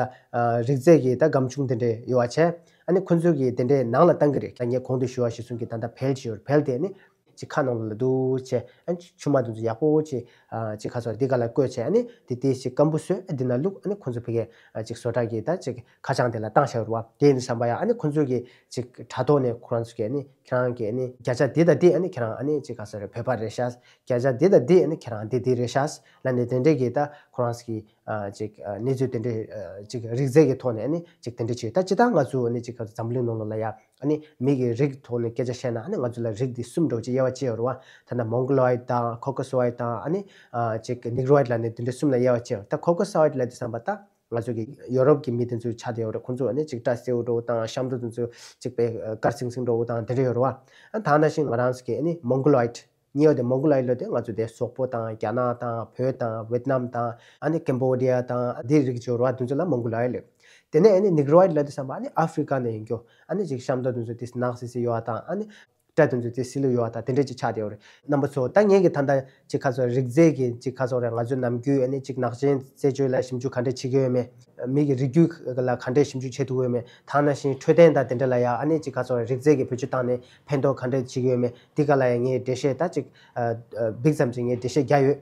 རིགས་རྫས་ཀྱི་ད་སྒམ་ཆུང་དེ་འདྲས་ཡོད་པ་བྱས། ཨ་ནི་ཁོ་ཚོ་གིས་དེ་འདྲས་ནང་ལ་བཏང་གི་རེད། ད་ངས་གོང་དུ་ཞུ་བ་ཞུས་སོང་གི་ད་ལྟ་བལ་ཅིག་ཡོད་རེད། བལ་དེ་ནི་ ཅིག་ཁ་ནང་ལ་འདུག་བྱས། ཨ་ནི་ཆུ་མ་དེ་ཚོ་ཡག་པོ་ཅིག་ཨ་ཅིག་ཁ་སོ་འདི་ག་ལ་བསྐོལ་བྱས། ཨ་ནི་དེ་དེ་ཞིག་སྐམ་པོ་བཟོས། ཨ་འདི་ན་བླུགས། ཨ་ནི་ཁོང་ཚོ་ཕ་གི་ཨ་ཅིག་བཟོ་གྲྭ་གི་ད་ཅིག་ཁ་བྱང་དེ་ལ་བཏང་བཞག་རེད་བ། དེ་ཡིན་དུས་ཙམ་པ་ཡ་ཨ་ནི་ཁོང་ཚོ་གི་ཅིག་དྲ་ཐོག་ནས་ཁོ་རང་ཚོ་གི་ཨ་ནི་ཁྱེད་རང་གི་ཨ་ནི་བརྒྱ་ཆ་འདི་དང་འདི་ཨ་ནི་ཁྱེད་རང་ཨ་ནི་ཅིག་ག་ས་རེད་བོད་པ་རེད་ཤག་བརྒྱ་ཆ་འདི་དང་འདི་ཨ་ནི་ཁྱེད་རང་འདི་འདི་རེད་ཤག་ལབ་ནས་དེ་འདྲས་ཀྱི་ད་ཁོ་རང་ཚོ་གི་ཨ་ཅིག་ཨ་གནས་ཚུལ་དེ་འདྲས་ཨ་ཅིག་རིགས་རྫས་ཀྱི་ཐོག་ནས་ཨ་ནི་ཅིག་དེ་འདྲས་བྱས། ད་སྤྱིར་བཏང་ང་ཚོ་ཨ་ནི་ཅིག་ག་འཛམ་གླིང་ནང་ལོགས་ལ་ཡ་ཨ་ནི་མི་གི་རིགས་ཐོག་ནས་སྐད་ཆ་བཤད་ན། ཨ་ནི་ང་ཚོ་ལ་རིགས་འདི་གསུམ་འདྲ་བོ་ཅིག་དབྱེ་བ་ཕྱེ་ཡོད་རེད་བ། ད་ལྟ་མོང་གོ་ལོ་ཡིཌ་དང་ཁོ་ཀོ་སོ་ཡིཌ་དང་ཨ་ནི་ཨ་ཅིག་ནིག་རོ་ཡིཌ་ལབ་ནས་དེ་འདྲ་གསུམ་ལ་དབྱེ་བ་ཕྱེ་ཡོད། ད་ཁོ་ཀོ་སོ་ཡིཌ་ལབ་དུས་ཙམ་པ་ད་ང་ཚོ་གི་ཡོ་རོབ་ཀྱི་མི་དེ་ཚོ་ཆགས་བསྡད་ཡོད་རེད། ཁོང་ཚོ་ཨ་ནི་ཅིག་སྐྲ་སེར་པོ་འདྲ་བོ་དང་། གཤམ་དུ་དེ་ཚོ་ཅིག་པའི་དཀར་སིང་སིང་འདྲ་བོ་དང་དེ་འདྲ་ཡོད་རེད་བ། ཨ་ད་ནང་བཞིན་ང་རང་ཚོ་གི་ཨ་ནི་མོང་གོ་ལོ་ཡིཌ། གཉིས་པ་དེ་མོང་གོ་ལོ་ཡིཌ་ལབ་དུས་ང་ཚོ་དེ་སོག་པོ་དང་རྒྱ་ནག་དང་བོད་དང་ཝེད་ནམ་དང་ཨ་ནི་ཀེམ་བོ་ཌི་ཡ་དང་འདི་རིགས་ཡོད་རེད་བ། དེ་ཚོ་ལ་མོང་གོ་ལོ་ཡིཌ་ལབ། དེ་ནས་ཨ་ནི་ནིག་རོ་ཡིཌ་ལབ་དུས་ཙམ་པ་ཨ་ནི་ཨ་ཧྥི་རི་ཀ་ནས་ཡིན་རྒྱུ། ཨ་ནི་ཅིག་གཤམ་དུ་དེ་ཚོ་དེ་ནག་སི་སི་ཡོད་བ་དང་། ཨ་ནི་སྐྲ་དེ་ཚོ་དེ་སིལ་ལུ་ཡོད་བ་དང་དེ་འདྲས་ཅིག་ཆགས་བསྡད་ཡོད་རེད། རྣམ་པ་ཚོ། ད་ངས་ཀྱི་ད་ལྟ་ཅིག་ག་ཚོད་རིགས་རྫས་ཀྱི་ཅིག་ག་ཚོད་རེད། ང་ཚོའི་ནམ་རྒྱུན་ཨ་ནི་ཅིག་ནག་ཅན་རྩད་གཅོད་ལ་ཞིབ་འཇུག་ག་འདྲས་བྱེད་ཀྱི་ཡོད་མེད། མི་གི་རིགས་རྒྱུད་ལ་ག་འདྲས་ཞིབ་འཇུག་བྱེད་ཐུབ་ཀྱི་ཡོད་མེད། ད་ནང་བཞིན་འཕྲོད་བསྟེན་དང་དེ་འདྲ་ལ་ཡ་ཨ་ནི་ཅིག་ག་ཚོད་རེད། རིགས་རྫས་ཀྱི་བེད་སྤྱོད་བཏང་ནས་ཕན་ཐོགས་ག་འདྲས་བྱེད་ཀྱི་ཡོད་མེད། འདི་ག་ལ་ཡ་ངས་འགྲེལ་བཤད་ད་ཅིག་ཨ་ཨ་འབིག་ཙམ་ཅིག་ངས་འགྲེལ་བཤད་རྒྱག་ཡོད།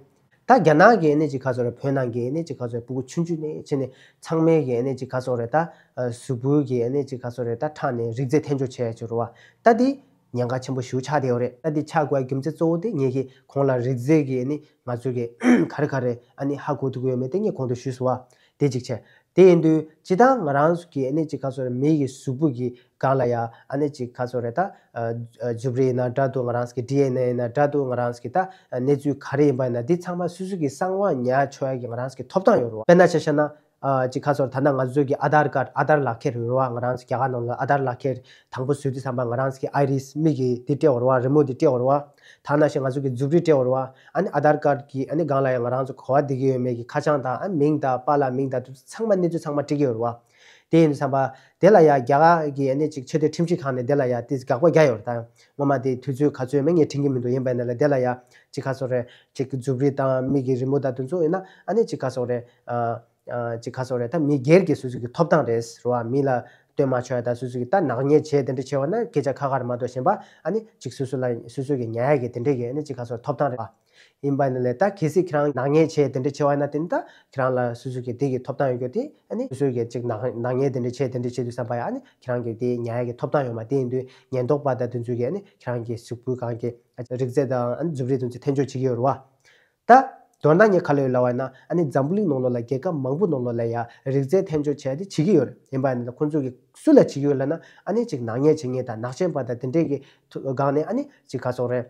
ད་རྒྱ་ནག་གི་ཨ་ནི་ཅིག་ག་ཚོད་རེད། བོད་ནང་གི་ཨ་ནི་ཅིག་ག་ཚོད་རེད། ཕྲུ་གུ་ཆུང་ཆུང་ནས་བྱས་ནས་ཚང་མས་གི་ཨ་ནི་ཅིག་ག་ཚོད་རེད། ད་ཨ་གཟུགས་པོའི་གི་ཨ་ནི་ཅིག་ག་ཚོད་རེད། ད་ཁྲག་ནས་རིགས་རྫས་འཐེན་འཇོག་བྱས་ཡ་ཅིག་རེད་བ། ད་འདི་ཉེན་ཁ་ཆེན་པོ་ཞེ་པོ་ཆགས་བསྡད་ཡོད་རེད། ད་འདི་ཆགས་དགོས་པའི་རྒྱུ་མཚན་གཙོ་བོ་དེ་ངེད་ཀྱིས་གོང་ལ་རིགས་རྫས་ཀྱི་ཨ་ནི་ང་ཚོ་གི་ག་རེ་ག་རེ་ཨ་ནི་ཧ་གོ་ཐུབ་ཀྱི་ཡོད་མེད་དེ་ངས་གོང་དུ་ཞུས་སོང་བ། དེ་གཅིག་བྱས། དེ་ཡིན་དུས་སྤྱིར་བཏང་ང་རང་ཚོ་གི་ཨ་ནི་ཅིག་ག་ཚོད་རེད། མི་གི་གཟུགས་པོ་གི་སྒང་ལ་ཡ་ཨ་ནི་ཅིག་ག་ཚོད་རེད། ད་ཨ་ཨ་མཛུབ་རིས་ཡིན་ན་འདྲ་འདུག་ང་རང་ཚོ་གི་ཌི་ཨེན་ཨེ་ཡིན་ན་འདྲ་འདུག་ང་རང་ཚོ་གི་ད་གནས་ཚུལ་ག་རེ་ཡིན་པ་ཡིན་ན། འདི་ཚང་མ་སོ་སོ་གི་གསང་བ་ཉར་ཆོག་ཡ་གི་ང་རང་ཚོ་གི་ཐོབ་ཐང་ཡོད་རེད་བ། དཔེར་ན་ཆ་བཞག་ན། ཨ་ཅིག་ག་ཚོད་རེད། ད་ལྟ་ང་ཚོ་གི་ཨ་དྷར་ཀར་ཌི། ཨ་དྷར་ལག་ཁྱེར་ཡོད་རེད་བ། ང་རང་ཚོ་རྒྱ་གར་ནང་ལ་ཨ་དྷར་ལག་ཁྱེར་དང་པོ་བཟོས་དུས་ཙམ་པ་ང་རང་ཚོ་གི་ཨའི་རིས་མིག་གི་འདི་སྤྲད་ཡོད་རེད་བ། རི་མོ་འདི་སྤྲད་ཡོད་རེད་བ། ད་ནང་བཞིན་ང་ཚོ་གི་མཛུབ་རིས་སྤྲད་ཡོད་རེད་བ། ཨ་ནི་ཨ་དྷར་ཀར་ཌི་གི་ཨ་ནི་སྒང་ལ་ཡང་ང་རང་ཚོ་ག་པར་བསྡད་ཀྱི་ཡོད་མེད་ཀྱི་ཁ་བྱང་དང་། ཨ་མིང་དང་པཱ་ལགས་མིང་དང་དེ་ཚོ་ཚང་མ་གནས་ཚུལ་ཚང་མ་སྤྲད་ཀྱི་ཡོད་རེད་བ། དེ་ཡིན་དུས་ཙམ་པ་དེ་ལ་ཡ་རྒྱ་གར་གི་ཨ་ནི་ཅིག་ཆེས་མཐོའི་ཁྲིམས་ཞིབ་ཁང་ནས་དེ་ལ་ཡ་དེ་དགག་པ་རྒྱག་ཡོད་རེད། ད་སྔོན་མ་དེ་དུས་ཚོད་ག་ཚོད་ཡོད་མེད་ངས་དྲན་གྱི་མི་འདུག་ཡིན་པ་ཡིན་ན་ལ་དེ་ལ་ཡ་ཅིག་ག་ཚོད་རེད། ཅིག་མཛུབ་རིས་དང་མིག་གི་རི་མོ་དང་དེ་ཚོ་ཡིན་ན། ཨ་ནི་ཅིག་ག་ཚོད་རེད། ཨ། ཨ་ཅིག་ག་ཚོད་རེད། ད་མི་སྒེར་གྱི་སོ་སོ་གི་ཐོབ་ཐང་རེད་རེད་བ། མི་ལ་སྟོན་མ་ཆོག་ཡ་དང་། སོ་སོ་གི་ད་ནག་ཉེས་བྱས་དེ་འདྲ་བྱས་པ་ན་སྐད་ཆ་ཁ་ཁ་རེད་མ་གཏོགས། གཞན་པ་ཨ་ནི་ཅིག་སོ་སོ་ལ་སོ་སོ་གི་ཉར་ཡ་གི་དེ་འདྲས་གི་ཨ་ནི་ཅིག་ག་ཚོད་ཐོབ་ཐང་རེད་བ། ཡིན་པ་ཡིན་ན་ལས་ད་གལ་སྲིད་ཁྱེད་རང་ནག་ཉེས་བྱས་དེ་འདྲ་བྱས་པ་ཡིན་ན། དེ་ནི་ད་ཁྱེད་རང་ལ་སོ་སོ་གི་དེ་གི་ཐོབ་ཐང་ཡོད་རྒྱུ་དེ། ཨ་ནི་སོ་སོ་གི་ཅིག་ནག་ནག་ཉེས་དེ་འདྲ་བྱས་དེ་འདྲ་བྱས་དུས་ཙམ་པ་ཡ་ཨ་ནི་ཁྱེད་རང་གི་དེ་ཉར་ཡ་གི་ཐོབ་ཐང་ཡོད་མ། དེ་ཡིན་དུས་ཉེན་རྟོག་པ་དང་དེ་ཚོ་གི་ཨ་ནི་ཁྱེད་རང་གི་གཟུགས་པོའི་སྒང་གི་རིགས་རྫས་དང་ཨ་ནི་མཛུབ་རིས་དེ་ཚོ་འཐེན་འཇོག་བྱེད་ཀྱི་ཡོད་རེད་བ། ད་མདོར་ན་ངས་ག་ལབ་ཡོད་ལབ་པ་ཡིན་ན། ཨ་ནི་འཛམ་བུ་གླིང་ནང་ལོགས་ལ་རྒྱལ་ཁབ་མང་པོ་ནང་ལོགས་ལ་ཡ་རིགས་རྫས་འཐེན་འཇོག་བྱས་ཏེ་བྱེད་ཀྱི་ཡོད་རེད། ཡིན་པ་ཡིན་ན་ཁོང་ཚོ་གིས་སུ་ལ་བྱེད་ཀྱི་ཡོད་ལབ་ན། ཨ་ནི་ཅིག་ནག་ཉེས་བྱེད་མཁན་དང་ནག་ཅན་པ་དང་དེ་འདྲས་ཀྱི་ཐུ་སྒང་ནས་ཨ་ནི་ཅིག་ག་ཚོད་རེད།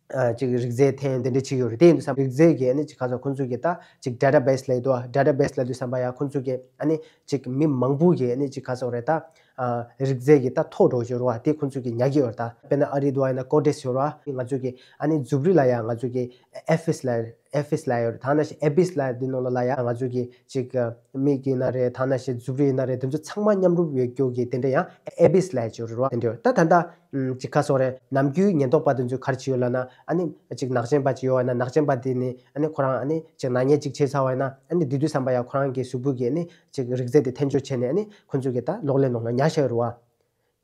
ཨ་ཅིག་རིགས་རྫས་འཐེན་དེ་འདྲས་བྱེད་ཀྱི་ཡོད་རེད། དེ་ཡིན་དུས་ཙམ་རིགས་རྫས་ཀྱི་ཨ་ནི་ཅིག་ག་ཚོད་ཁོང་ཚོ་གིས་ད་ཅིག་ཌེ་ཊ་བེ་སི་ལབ་ཡོད་དོ། ཌེ་ཊ་བེ་སི་ལབ་དུས་ཙམ་པ་ཡ་ཁོང་ཚོ་གིས་ཨ་ནི་ཅིག་མི་མང་པོ་གི་ཨ་ནི་ཅིག་ག་ཚོད་རེད། ད་ཨ་རིགས་རྫས་ཀྱི་ད་ཐོ་འདྲ་བོ་ཅིག་ཡོད་རེད་བ། དེ་ཁོང་ཚོ་གིས་ཉར་གྱི་ཡོད་རེད། ད་དཔེར་ན་ཨ་རི་འདྲ་བོ་ཡིན་ན་ཀོ་ཌེ་སི་ཡོད་རེད་བ། ང་ཚོ་གི་ཨ་ནི་མཛུབ་རིས་ལ་ཡ་ང་ཚོ་གི་ཨེ་ཕི་སི་ལབ། ཨེ་ཕི་སི་ལབ་ཡོད་རེད། ད་ནང་བཞིན་ཨེ་བི་སི་ལབ་དེ་ནང་ལ་ཡ་ང་ཚོ་གི་ཅིག་མིག་ཡིན་ན་རེད། ད་ནང་བཞིན་མཛུབ་རིས་ཡིན་ན་རེད། དེ་ཚོ་ཚང་མ་མཉམ་རུབ་ཡོད་རྒྱུ་གི་དེ་འདྲ་ཡང་ཨེ་བི་སི་ལབ་ཡ་ཅིག་ཡོད་རེད་བ། དེ་འདྲ་ཡོད། ད་ད་ལྟ་ཨམ་ཅིག་ག་ཚོད་རེད། ནམ་རྒྱུན་ཉེན་རྟོག་པ་དེ་ཚོས་ག་རེ་བྱེད་ཡོད་ལབ་ན། ཨ་ནི་ཅིག་ནག་ཅན་པ་ཅིག་ཡོད་པ་ན། ནག་ཅན་པ་དེ་ནི་ཨ་ནི་ཁོ་རང་ཨ་ནི་ཅིག་ནག་ཉེས་ཅིག་བྱས་ཚར་བ་ཡིན་ན། ཨ་ནི་དེ་དུས་ཙམ་པ་ཡ་ཁོ་རང་གི་གཟུགས་པོ་གི་ཨ་ནི་ཅིག་རིགས་རྫས་དེ་འཐེན་འཇོག་བྱས་ནས་ཨ་ནི་ཁོ་ཚོ་གི་ད་གློག་ཀླད་ནང་ལ་ཉར་བཞག་ཡོད་རེད་བ།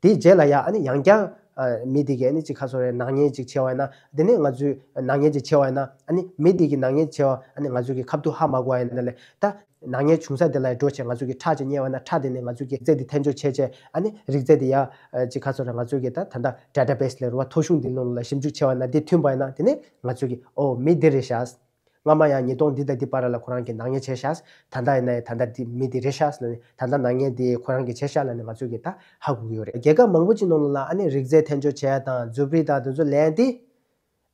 དེའི་རྗེས་ལ་ཡ་ཨ་ནི་ཡང་བསྐྱར་ཨ་མི་དེ་གིས་ཨ་ནི་ཅིག་ག་ཚོད་རེད། ནག་ཉེས་ཅིག་བྱས་པ་ཡིན་ན། དེ་ནས་ང་ཚོས་ནག་ཉེས་ཅིག་བྱས་པ་ཡིན་ན། ཨ་ནི་མི་དེ་གིས་ནག་ཉེས་བྱས་པ་ཨ་ནི་ང་ཚོ་གི་ཁ་ཐུག་ཧ་མ་གོ་བ་ཡིན་ན་ལས། ད་ནག་ཉེས་བྱུང་ས་དེ་ལ་འགྲོ་བྱས་ང་ཚོ་གི་ཁྲག་ཅིག་རྙེད་པ་ན། ཁྲག་དེ་ནས་ང་ཚོ་གི་རིགས་རྫས་དེ་འཐེན་འཇོག་བྱས་བྱས། ཨ་ནི་རིགས་རྫས་དེ་ཡ་ཨ་ཅིག་ག་ཚོད་རེད། ང་ཚོ་གི་ད་ད་ལྟ་ཌེ་ཊ་བེ་སི་ལབ་རེད་བ། ཐོ་གཞུང་དེ་ནང་ལ་ཞིབ་འཇུག་བྱས་པ་ན་དེ་མཐུན་པ་ཡིན་ན། དེ་ནས་ང་ཚོ་གི་ཨོ་མི་འདི་རེད་ཤག་སྔ་མ་ཡང་ཉིས་སྟོང་འདི་དང་འདི་བར་ལ་ཁོ་རང་གིས་ནག་ཉེས་བྱས་ཤག་ད་ལྟ་ཡིན་ན་ཡང་ད་ལྟ་འདི་མི་འདི་རེད་ཤག་ལབ་ནས། ད་ལྟ་ནག་ཉེས་འདི་ཁོ་རང་གིས་བྱས་ཤག་ལབ་ནས་ང་ཚོ་གིས་ད་ཧ་གོ་གི་ཡོད་རེད། རྒྱལ་ཁབ་མང་པོ་ཅིག་ནང་ལ་ཨ་ནི་རིགས་རྫས་འཐེན་འཇོག་བྱས་དང་མཛུབ་རིས་དང་དེ་ཚོ་ལེན་ཏེ།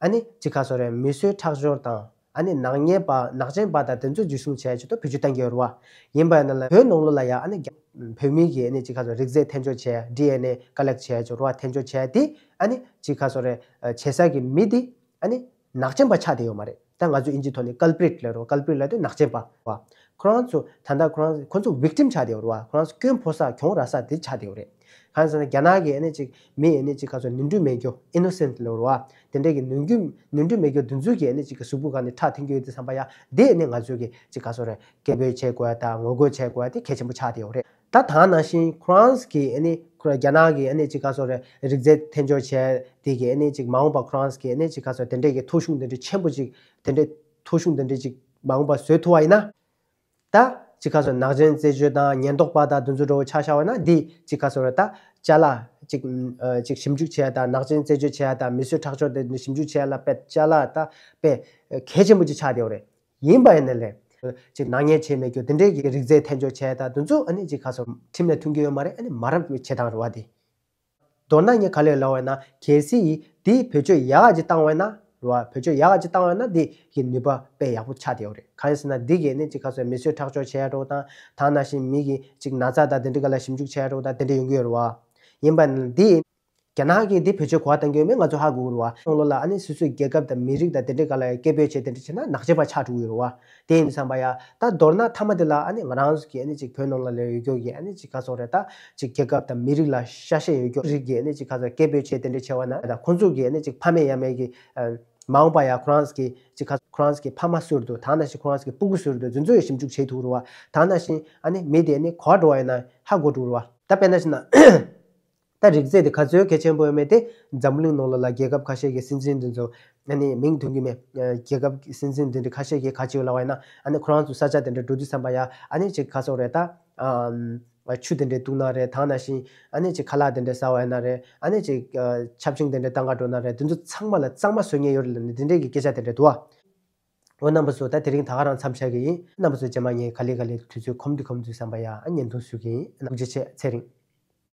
ཨ་ནི་ཅིག་ག་ཚོད་རེད། མི་གསོད་ཁྲག་སྦྱོར་དང་། ཨ་ནི་ནག་ཉེས་པ་ནག་ཅན་པ་དང་དེ་ཚོ་འཇུ་བཟུང་བྱས་ཆེད་དུ་བེད་སྤྱོད་གཏོང་གི་ཡོད་རེད་བ། ཡིན་པ་ཡིན་ན་ལ་བོད་ནང་ལོགས་ལ་ཡ་ཨ་ནི་རྒྱ་བོད་མི་གིས་ཨ་ནི་ཅིག་ག་ཚོད་རིགས་རྫས་འཐེན་འཇོག་བྱས། ཌི་ཨེན་ཨེ་ཀ་ལེག་བྱས་ཆེད་དུ་རེད་བ། འཐེན་འཇོག་བྱས་ཏེ། ཨ་ནི་ཅིག་ག་ཚོད་རེད། བྱེད་ས་གི་མི་དེ་ཨ་ནི་ནག་ཅན་པ་ཆགས་བསྡད་ཡོད་མ་རེད། ད་ང་ཚོ་ཨིན་ཇིའི་ཐོག་ནས་ཀལ་པི་རིཊ་ལབ་རེད་བ། ཀལ་པི་རིཊ་ལབ་དུས་ནག་ཅན་པ་བ། ཁོ་རང་ཚོ་ད་ལྟ་ཁོ་རང་ཁོ་ཚོ་བིག་ཊིམ་ཆགས་བསྡད་ཡོད་རེད་བ། ཁོ་རང་ཚོ་སྐྱོན་ཕོག་ས་གྱོང་རག་ས་དེ་ཆགས་བསྡད་ཡོད་རེད། གང་ཟེར་ན་རྒྱ་ནག་གི་ཨ་ནི་ཅིག་མི་ཨ་ནི་ཅིག་ག་ཚོད་ནོར་འཁྲུལ་མེད་རྒྱུ། ཨི་ནོ་སེན་ཊི་ལབ་རེད་བ། དེ་འདྲས་ཀྱི་ནོར་འཁྲུལ་ནོར་འཁྲུལ་མེད་རྒྱུ་དེ་ཚོ་གི་ཨ་ནི་ཅིག་གི་གཟུགས་པོ་སྒང་ནས་ཁྲག་འཐེན་གྱི་ཡོད་དུས་ཙམ་པ་ཡ། དེ་ཨ་ནི་ང་ཚོ་གི་ཅིག་ག་ཚོད་རེད། སྐད་འབོད་བྱེད་དགོས་ཡ་དང་ངོ་རྒོལ་བྱེད་དགོས་ཡ་དེ་གལ་ཆེན་པོ་ཆགས་བསྡད་ཡོད་རེད། ད་ད་ནང་བཞིན་ཁོ་རང་གི་ཨ་ནི་ཁོ་རང་རྒྱ་ནག་གི་ཨ་ནི་ཅིག་ག་སོ་རེད། རིགས་རྫས་འཐེན་འཇོག་བྱས་དེ་གི་ཨ་ནི་ཅིག་མ་འོངས་པ་ཁོ་རང་གི་ཨ་ནི་ཅིག་ག་སོ་དེ་འདྲས་ཀྱི་ཐོ་གཞུང་དེ་འདྲས་ཆེན་པོ་ཅིག་དེ་འདྲས་ཐོ་གཞུང་དེ་འདྲས་ཅིག་མ་འོངས་པ་བཟོས་ཐུབ་པ་ཡིན་ན། ད་ཅིག་ག་སོ་ནག་ཅན་རྩད་གཅོད་དང་ཉེན་རྟོག་པ་དང་དེ་ཚོ་འདྲ་བོ་ཆ་བཞག་པ་ན་འདི་ཅིག་ག་སོ་རེད། ད་ཅ་ལག་ཅིག་ཅིག་ཞིབ་འཇུག་བྱས་དང་ནག་ཅན་རྩད་གཅོད་བྱས་དང་མི་གསོད་ཁྲག་སྦྱོར་དེ་ཞིབ་འཇུག་བྱས་ལ་དཔེ་ཅ་ལག་ད་དཔེ་གལ་ཆེན་པོ་ཅིག་ཆགས་བསྡད་ཡོད་རེད། ཡིན་པ་ཡིན་ན་ལས། ཅིག་ནག་ཉེས་བྱས་མེད་རྒྱུ་དེ་འདྲའི་གི་རིགས་རྫས་འཐེན་འཇོག་བྱས་དང་དེ་ཚོ་ཨ་ནི་ཅིག་ག་སོ་ཁྲིམས་ལ་མཐུན་གྱི་ཡོད་མ་རེད། ཨ་ནི་མ་རབས་ཀྱི་བྱེད་སྟངས་རེད་བ་དེ། མདོར་ན་ངས་ག་ལས་ལབ་པ་ཡིན་ན་གལ་སྲིད་ཡིན་དེ་བེད་སྤྱོད་ཡག་ག་ཅིག་བཏང་བ་ཡིན་ན་རེད་བ། བེད་སྤྱོད་ཡག་ག་ཅིག་བཏང་བ་ཡིན་ན་དེ་གི་ནུས་པ་དཔེ་ཡག་པོ་ཆགས་བསྡད་ཡོད་རེད། གང་ཡིན་ཟེར་ན་འདི་གི་ཨ་ནི་ཅིག་ག་སོ་མི་གསོད་ཁྲག་སྦྱོར་བྱས་ཡ་འདྲ་བོ་དང་ད་ནང་བཞིན་མི་གི་ཅིག་ན་ཚ་དང་དེ་འདྲའི་ག་ལ་ཞིབ་འཇུག་བྱས་ཡ་འདྲ་བོ་དང་དེ་འདྲ་ཡོང་གི་ཡོད་རེད་བ། ཡིན་པ་ཡིན་ན་འདི། རྒྱ་ནག་གིས་འདི་བེད་སྤྱོད་ག་པར་བཏང་གི་ཡོད་མེད་ང་ཚོ་ཧ་གོ་གི་རེད་བ། ནང་ལོགས་ལ་ཨ་ནི་སོ་སོའི་རྒྱལ་ཁབ་དང་མི་རིགས་དང་དེ་འདྲའི་སྒང་ལ་སྐད་འབོད་བྱས་དེ་འདྲ་བྱས་ན་ནག་ཅན་པ་ཆགས་འགྲོ་གི་ཡོད་རེད་བ། དེ་ཡིན་དུས་ཙམ་པ་ཡ་ད་མདོར་ན་མཐའ་མ་དེ་ལ་ཨ་ནི་ང་རང་ཚོ་གི་ཨ་ནི་ཅིག་བོད་ནང་ལ་ལས་ཡོད་རྒྱུ་གི་ཨ་ནི་ཅིག་ག་སོ་རེད། ད་ཅིག་རྒྱལ་ཁབ་དང་མི་རིགས་ལ་ཤ་ཞེན་ཡོད་རྒྱུ་རིགས་ཀྱི་ཨ་ནི་ཅིག་ག་སོ་སྐད་འབོད་བྱས་དེ་འདྲ་བྱས་པ་ན་ད་ཁོང་ཚོ་གི་ཨ་ནི་ཅིག་ཕ་མེས་ཡ་མེས་ཀྱི་མ་འོངས་པ་ཡ་ཁོ་རང་གི་ཅིག་ག་ཁོ་རང་གི་ཕ་མ་སུ་རེད་འདུག་ད་ནང་བཞིན་ཁོ་རང་གི་སྤུ་གུ་སུ་རེད་འདུག་དེ་ཚོ་ཡ་ཞིབ་འཇུག་བྱེད་ཐུབ་རེད་བ། ད་ནང་བཞིན་ཨ་ནི་མི་དེ་ཨ་ནི་ག་པར་འགྲོ་བ་ཡིན་ན་ཧ་གོ་འགྲོ་རེད་བ། ད་དཔེར་ན་བྱས་ན། ད་རིགས་རྫས་དེ་ག་ཚོད་གལ་ཆེན་པོ་ཡོད་མེད་དེ་འཛམ་བུ་གླིང་ནང་ལོགས་ལ་རྒྱལ་ཁབ་ཁ་ཤས་ཀྱི་སྲིད་འཛིན་དེ་ཚོ་ཨ་ནི་མིང་ཐོན་གྱི་མེད། རྒྱལ་ཁབ་ཀྱི་སྲིད་འཛིན་དེ་འདྲ་ཁ་ཤས་ཀྱིས་ག་ཅིག་ལབ་པ་ཡིན་ན་ཨ་ནི་ཁོ་རང་ཚོ་ས་ཆ་དེ་འདྲ་འགྲོ་དུས་ཙམ་པ་ཡ་ཨ་ནི་ཅིག་ག་སོ་རེད། ད་ཨམ་ཆུ་དེ་འདྲ་བཏུང་ན་རེད། ད་ནང་བཞིན་ཨ་ནི་ཅིག་ཁ་ལག་དེ་འདྲ་ཟ་བ་ཡིན་ན་རེད། ཨ་ནི་ཅིག་ཆབ་ཆེན་དེ་འདྲ་བཏང་ག་འགྲོ་ན་རེད། དེ་ཚོ་ཚང་མ་ལ་གཙང་མ་བཟོ་མཁན་ཡོད་རེད་ལབ་ནས་དེ་འདྲའི་གི་སྐད་ཆ་དེ་འདྲ་འདུག་བ། འོ་རྣམ་པ་ཚོ་ད་དེ་རིང་ད་ག་རང་མཚམས་བཞག་གི་ཡིན། རྣམ་པ་ཚོ་རྗེས་མ་ངས་ག་ལེ་ག་ལེ་དུས་ཚོད་ཁོམ་དུས་ཁོམ་དུས་ཙམ་པ་ཡ་ཨ་བརྙན་ཐུང་བཟོ་གི་ཡིན། ཐུགས་རྗེ་ཆེ། ཚེ་རིང་།